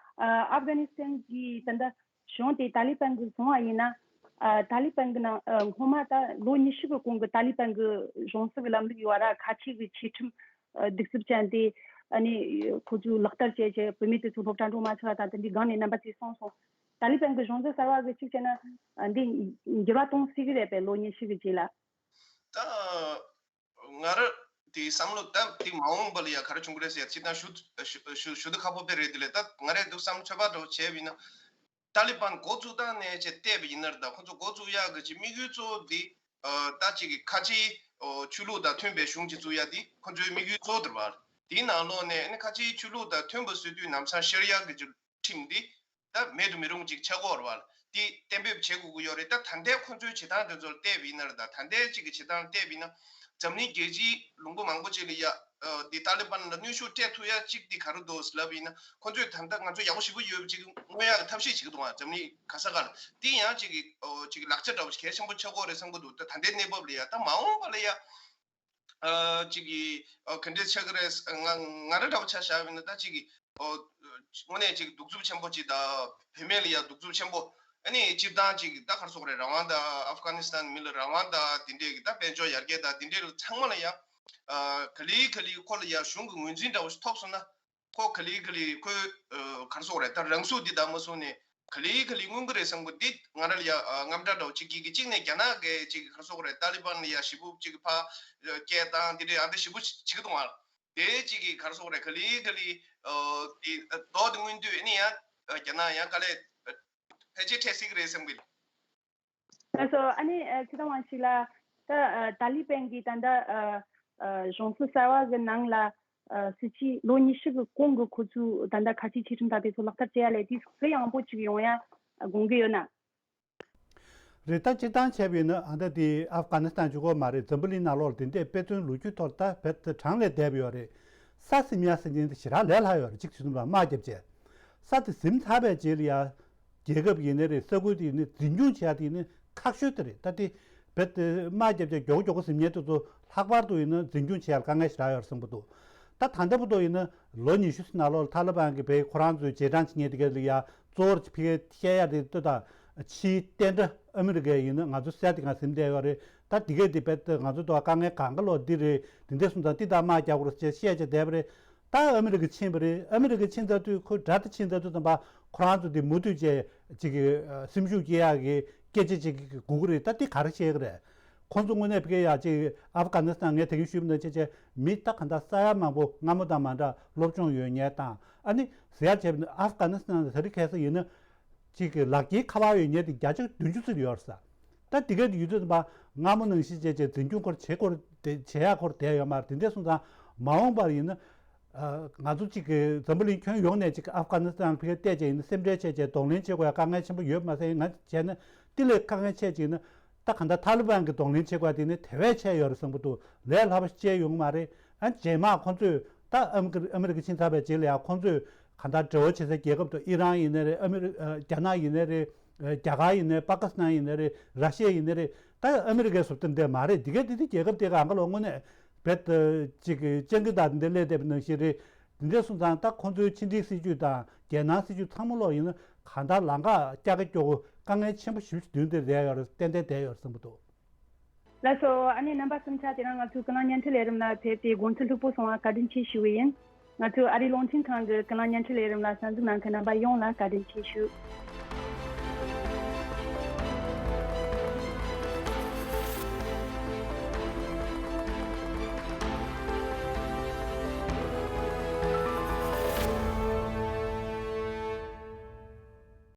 ཨ་ཨབ་གྷ་ནི་སི་ཐན་གྱི་ད་ལྟ་གཞུང་དེ་ཏཱ་ལི་པན་གྱིས་བཟུང་བ་ཡིན་ན། ཨ་ཏཱ་ལི་པན་གྱི་ནང་ཨ་སྔོན་མ་ད་ལོ་ཉི་ཤུ་གི་གོང་གི་ཏཱ་ལི་པན་གྱི་གཞུང་སྲིད་ཀྱི་ལམ་ལུགས་ཡོད་ར། ཁ་ཆེ་གི་ཆོས་ཁྲིམས་ཨ་གདུག་རྩུབ་ཅན་དེ་ཨ་ནི་ཁོ་ཚོས་ལག་བསྟར་བྱས་བྱས་བུད་མེད་དེ་ཚོ་སློབ་གྲྭ་འགྲོ་མ་ཆོག་པ་དང་དེ་འདྲའི་སྒང་ནས་རྣམ་པ་ཚོས་གསུངས་སོང་། ཏཱ་ལི་པན་གྱི་གཞུང་འཛིན་གསར་བ་གིས་གཅིག་བྱས་ན་ཨ་འདི་འགྱུར་བ་གཏོང་སྲིད་ཀྱི་རེད་པས་ལོ་ཉི་ཤུ་གི་རྗེས་ལ། ད་ང་རང་དེའི་བསམ་བློ་ད་དེ་མ་འོངས་པ་ལ་ཡ་ག་རེ་བྱུང་གི་རེད་ཟེར་ཡ་སྤྱིར་བཏང་ཞུ་ཞུ་ཞུ་ཞུ་ད་ཁག་པོ་དཔེ་རེད། དེ་ལས་ད་ང་རས་འདུག་བསམ་ཚོད་དཔག་འདྲ་བོ་བྱས་པ་ཡིན་ན། ཏཱ་ལི་པན་འགོ་བཙུགས་སྟངས་ནས་བྱས་བལྟས་པ་ཡིན་ན་རེད། ད་ཁོ་ཚོ་འགོ་བཙུགས་ཡག་གི་ཅིག་དམིགས་ཡུལ་གཙོ་བོ་འདི་ཨ་ད་ཅིག་གི་ཁ་ཆེའི་ཨོ་ཆོས་ལུགས་དང་མཐུན་པའི་གཞུང་ཅིག་བཙུགས་ཡག་འདི་ཁོ་ཚོའི་དམིགས་ཡུལ་གཙོ་བོ་དེ་རེད་པ། དེའི་ནང་ལོགས་ནས་ཨ་ནི་ཁ་ཆེའི་ཆོས་ལུགས་དང་མཐུན་པ་བཟོ་དུས་ལམ་སང་བཤེར་ཡག་གི་ཅིག་ཁྲིམས་འདི་ད་མེད་དུ་མི་རུང་ཅིག་ཆགས་ཀྱི་ཡོད་རེད་པ། འདི་གཏན་འབེབས་བྱེད་དགོས་ཀྱི་ཡོད་རེད། ད་ད་ལྟའི་ཁོ་ཚོའི་བྱེད་སྟངས་དེ་ཚོར་བལྟས་པ་ཡིན་ན་རེད། ད་ད་ལྟའི་ཅིག་གི་བྱེད་སྟངས་བལྟས་པ་ཡིན་ན་འཛམ་གླིང་རྒྱལ་སྤྱིའི་ལུང་པ་མང་པོ་ཅིག་ལ་ཡ་ཨ་འདི་ཏཱ་ལི་པན་ལ་གནོན་ཤུགས་སྤྲད་ཐུབ་ཡ་གཅིག་འདི་ག་རེ་འདུག་ལབ་པ་ཡིན་ན། ཁོ་ཚོས་ད་ལྟ་ང་ཚོ་ཡག་པོ་ཞེ་པོ་ཡོད་པ་ཅིག་མངོན་ཡག་གི་ཐབས་ཤེས་བྱེད་ཀྱི་འདུག་ཨ། འཛམ་གླིང་ག་ས་ག་ལ། འདི་ཡང་ཅིག་གི་ཨོ་ཅིག་གི་ལག་ཆ་འདྲ་བོ་ཞིག་གལ་ཆེན་པོ་ཆགས་ཀྱི་ཡོད་རེད་བསམ་གྱི་འདུག་ད་ད་ལྟའི་གནས་བབ་ལ་ཡ། ད་མ་འོངས་པ་ལ་ཡ་ཨ་ཅིག་གི་ཨོ་ག་འདྲས་ཆགས་ཀྱི་རེད། ང་ང་རང་འདྲ་བོ་ཆ་བཞག་པ་ཡིན་ན་ད་ཅིག་གི་ཨོ་དངོས་གནས་ཅིག་གདུག་རྩུབ་ཆེན་པོ་ཅིག་དང་། བུད་མེད་ལ་ཡ་གདུག་རྩུབ་ཆེན་པོ། ཨ་ནི་སྤྱིར་བཏང་ཅིག་ད་ག་རེ་ཟེར་དགོས་རེད། རང་དབང་དང་ཨབ་གྷ་ནི་སི་ཐན་མི་ལ་རང་དབང་དང་དེ་འདྲས་ཀྱི་ད་དཔལ་འབྱོར་ཡར་རྒྱས་དང་དེ་འདྲས་ལ་ཚང་མ་ལ་ཡ་ཨ་ག་ལེ་ག་ལེ་ཁོ་ལ་ཡ་གཞུང་གི་ངོས་འཛིན་འདྲ་བོ་ཞིག་ཐོབ་སོང་ན། ཁོ་ག་ལེ་ག་ལེ་ཁོས་ཨ་ག་རེ་ཟེར་དགོས་རེད། ད་རང་ཚུགས་འདི་ད་མ་བཟུང་ནས་ག་ལེ་ག་ལེ་མངོན་གྱི་རེད་བསམ་གྱི། འདི་ང་རང་ལ་ཡ་ཨ་དངངས་སྐྲག་འདྲ་བོ་ཅིག་སྐྱེ་གི། གཅིག་ནས་རྒྱ་ནག་གིས་ཅིག་ག་རེ་ཟེར་དགོས་རེད། ཏཱ་ལི་པན་ལ་ཡ་ཞེ་པོ་ཅིག་ཕར་སྐད་བཏང་འདི་འདྲས་ཨ་འདྲ་ཞེ་པོ་བྱེད་ཀྱི་འདུག་ཨ། དེ་གཅིག་གིས་ག་རེ་ཟེར་དགོས་རེད། ག་ལེ་ག་ལེ་ཨ་དེ་ཨ་མདོག་དེ་མངོན་དུས་ཨ་ནི་ཡང་ཨ་རྒྱ་ནག་ཡང་དཀའ་ལས་ཨ་ཕལ་ཆེར་འཕྲད་སྲིད་ཀྱི་རེད་བསམ་གྱི། ལགས་སོ། ཨ་ནི་ཨ་ཚེ་བརྟན་དབང་ཕྱུག་ལགས། ད་ཨ་ཏཱ་ལི་པན་གྱིས་ད་ལྟ་ཨ་ཨ་གཞུང་སྲིད་གསར་བ་གི་ནང་ལ་ཨ་སྲིད་ཇུས་ལོ་ཉི་ཤུ་གི་གོང་གི་ཁོ་ཚོའི་ད་ལྟ་ཁ་ཆེའི་ཆོས་ཁྲིམས་དང་དེ་ཚོ་ལག་བསྟར་བྱེད་ཡ་ལས་དུས་གུ་ཡངས་པོ་ཅིག་ཡོང་ཡ་དགོངས་ཀྱི་ཡོད་ན། རེད། ད་སྤྱིར་བཏང་བྱས་པ་ཡིན་ན་ཨ་ད་དེ་ཨབ་གྷ་ནི་སི་ཐན་གཅིག་པོ་མ་རེད། འཛམ་བུ་གླིང་ནང་ལོགས་ལ་དེ་འདྲའི་དཔེ་མཚོན་ལོ་རྒྱུས་ཐོག་ད་བེད་དེ་གྲངས་ལས་འདས་པ་ཡོད་རེད། ས་ཟིན་ཡ་ཟིན་ཅན་དེ་ཞེ་དྲག་ལས་སླ་ཡོད་རེད། གཅིག་བྱས་ན་དམག་རྒྱབ་བྱས། ས་དེ་ཟིན་ཚར་བའི་རྗེས་ལ་ཡ་རྒྱལ་ཁབ་ཡིན་ནའི་རེད། ས་ཁུལ་དེ་ཡིན་ནའི་འཛིན་སྐྱོང་བྱེད་ཡ་དེ་ཡིན་ནའི་ཁག་ཤོས་དེ་རེད། ད་དེ་བེད་དེ་དམག་རྒྱབ་བྱས་མགྱོགས་མགྱོགས་ཟིན་མཁན་དེ་ཚོ་ལྷག་པར་དུ་ཡིན་ན་འཛིན་སྐྱོང་བྱེད་ཡ་དཀའ་ངལ་ཞེ་དྲག་ཡོད་རེད་བསམ་གྱི་འདུག་ད་ད་ལྟ་བར་དུ་ཡིན་ན་ལོ་ཉི་ཤུ་ཙམ་ནང་ལོགས་ལ་ཐ་ལི་བན་གྱིས་བས་ཁོ་རང་ཚོའི་རྗེས་འབྲང་བྱེད་མཁན་དེ་ག་ལ་ཡ་གཙོ་བོར་ཕ་གིར་བཤད་ཡ་དེ་ལྟོས་དང་། ཕྱིའི་བསྟན་དགྲ་ཨ་མི་རི་ཀ་ཡིན་ན་ང་ཚོ་སེལ་དེ་གང་ཟིན་བསྡད་ཡོད་རེད། ད་དེ་གས་དེ་བེད་ང་ཚོ་དུ་བ་དཀའ་ངལ་གང་ག་ལོག་འདི་རེད། དེ་འདྲས་སོང་ཙང་འདི་ད་དམག་རྒྱག་དགོས་རེད་ཅེས་བཤད་བྱས་བསྡད་པ་རེད། ད་ཨ་མི་རི་ཀ་ཕྱིན་པ་རེད། ཨ་མི་རི་ཀ་ཕྱིན་ཚར་དུས་ཁོ་དགྲ་དེ་ཕྱིན་ཚར་དུས་ཙམ་པ་ཁོ་རང་ཚོ་དེ་མུ་མཐུད་བྱས་ཅིག་གི་སེམས་ཤུགས་སྐྱེ་ཡག་གི་སྐད་ཆ་ཅིག་དགོས་ཀྱི་རེད། ད་འདི་ག་རེ་བཤད་ཀྱི་རེད། ཁོང་ཚོ་དངོས་གནས་ཕ་གི་ཡ་ཅིག་ཨབ་གྷ་ནི་སི་ཐན་ངས་ད་གིན་ཞུས་པ་ནང་བཞིན་བྱས་མི་ད་ག་འདྲ་ས་ཡ་མང་པོ་སྔ་མོ་དང་མ་འདྲ་སློབ་སྦྱོང་ཡོད་མཁན་དང་། ཨ་ནི་ཟེར་ཡ་བྱས་པ་ཡིན་ན་ཨབ་གྷ་ནི་སི་ཐན་ད་རེས་ཁ་སང་ཡིན་ན་ཅིག་གི་ལག་འཁྱེར་ཁ་པར་ཡོད་མཁན་དེ་བརྒྱ་ཆ་བདུན་ཅུ་ཙམ་ཡོད་རེད་ས། ད་དེ་ག་དེ་ཡོད་དུས་ཙམ་པ་སྔ་མོ་ནང་བཞིན་བྱས་བྱས་འཛིན་སྐྱོང་སྐོར་བྱེད་སྐོར་དེ་བྱེད་ཡག་སྐོར་བསྡད་ཡོད་མ་རེད། དེ་འདྲས་སོང་ཙང་མ་འོངས་པར་ཡིན་ན། ཨ་ང་ཚོ་གཅིག་གི་འཛམ་བུ་གླིང་ཁྱོན་ཡོངས་ནས་གཅིག་ཨབ་གྷ་ནི་སི་ཐན་ཕ་གིར་བལྟས་བྱས་ཡིན་ན་སེམས་ཁྲལ་བྱས་བྱས་གདོང་ལེན་བྱེད་དགོས་ཡ་དཀའ་ངལ་ཆེན་པོ་ཡོད་མ་ཟད། ང་བྱས་ན་དེ་ལས་དཀའ་ངལ་ཆེ་ཅིག་ཡིན་ན་ད་ག་འདྲ་ཐ་ལི་བན་གྱི་གདོང་ལེན་བྱེད་དགོས་ཡ་དེ་ནི་དེ་བས་ཆེ་ཡོད་རེད་བསམ་གྱི་འདུག་ལས་སླ་པོ་ཞིག་བྱས་ཡོང་གི་མ་རེད། ཨ་རྗེས་མ་ཁོང་ཚོས་ད་ཨ་མི་ཨ་མི་རི་ཀ་ཕྱིན་ཚར་བའི་རྗེས་ལ་ཡང་ཁོང་ཚོས་ག་འདྲ་འབྲེལ་བ་བྱེད་སའི་རྒྱལ་ཁབ་ཏུ་ཨི་རན་ཡིན་ནའི་རེད། ཨ་མི་རི་ཨ་རྒྱ་ནག་ཡིན་ནའི་རེད། རྒྱ་གར་ཡིན་ནའི་པ་ཀི་སི་ཐན་ཡིན་ནའི་རེད། ར་ཤི་ཡ་ཡིན་ནའི་རེད། ད་ཨ་མི་རི་ཀའི་བཟོ་ལྟ་འདི་མ་རེད། འདི་གའི་འདི་འདི་རྒྱལ་ཁབ་དེ་ག་ཨང་ཀ་ལོ་དངོས་གནས་བེད་ཅིག་སྤྱང་ཀི་དང་འདི་འདྲ་སླེབས་བསྡད་པ་ནང་བཞིན་རེད། འདི་འདྲ་སོང་ཙང་ད་ཁོང་ཚོའི་ཕྱི་འབྲེལ་སྲིད་ཇུས་དང་རྒྱལ་ནང་སྲིད་ཇུས་ཚང་མ་ལོག་ཡིན་ན་གང་ལྟར་ལམ་ཁ་སྐྱ་ཀ་སྐྱོ་གོ་དཀའ་ངལ་ཆེན་པོ་ཞེ་པོ་ཞིག་མདུན་དེར་བསྡད་ཡོད་རེད། ཏན་ཏན་བསྡད་ཡོད་རེད་བསམ་གྱི་འདུག་ལགས་སོ། ཨ་ནི་རྣམ་པ་གསུམ་ཆ་དེ་རིང་ང་ཚོའི་ཀུན་གླེང་བརྙན་འཕྲིན་ལས་རིམ་ལ་ཕེབས་ཏེ་དགོངས་ཚུལ་ལྷུག་པོ་གསུངས་པར་བཀའ་དྲིན་ཆེ་ཞུ་གི་ཡིན། ང་ཚོའི་ཨ་རིའི་རླུང་འཕྲིན་ཁང་གི་ཀུན་གླེང་བརྙན་འཕྲིན་ལས་རིམ་ལ་གསན་གཟིགས་གནང་མཁན་རྣམ་པ་ཡོངས་ལ་བཀའ་དྲིན་ཆེ་ཞུ།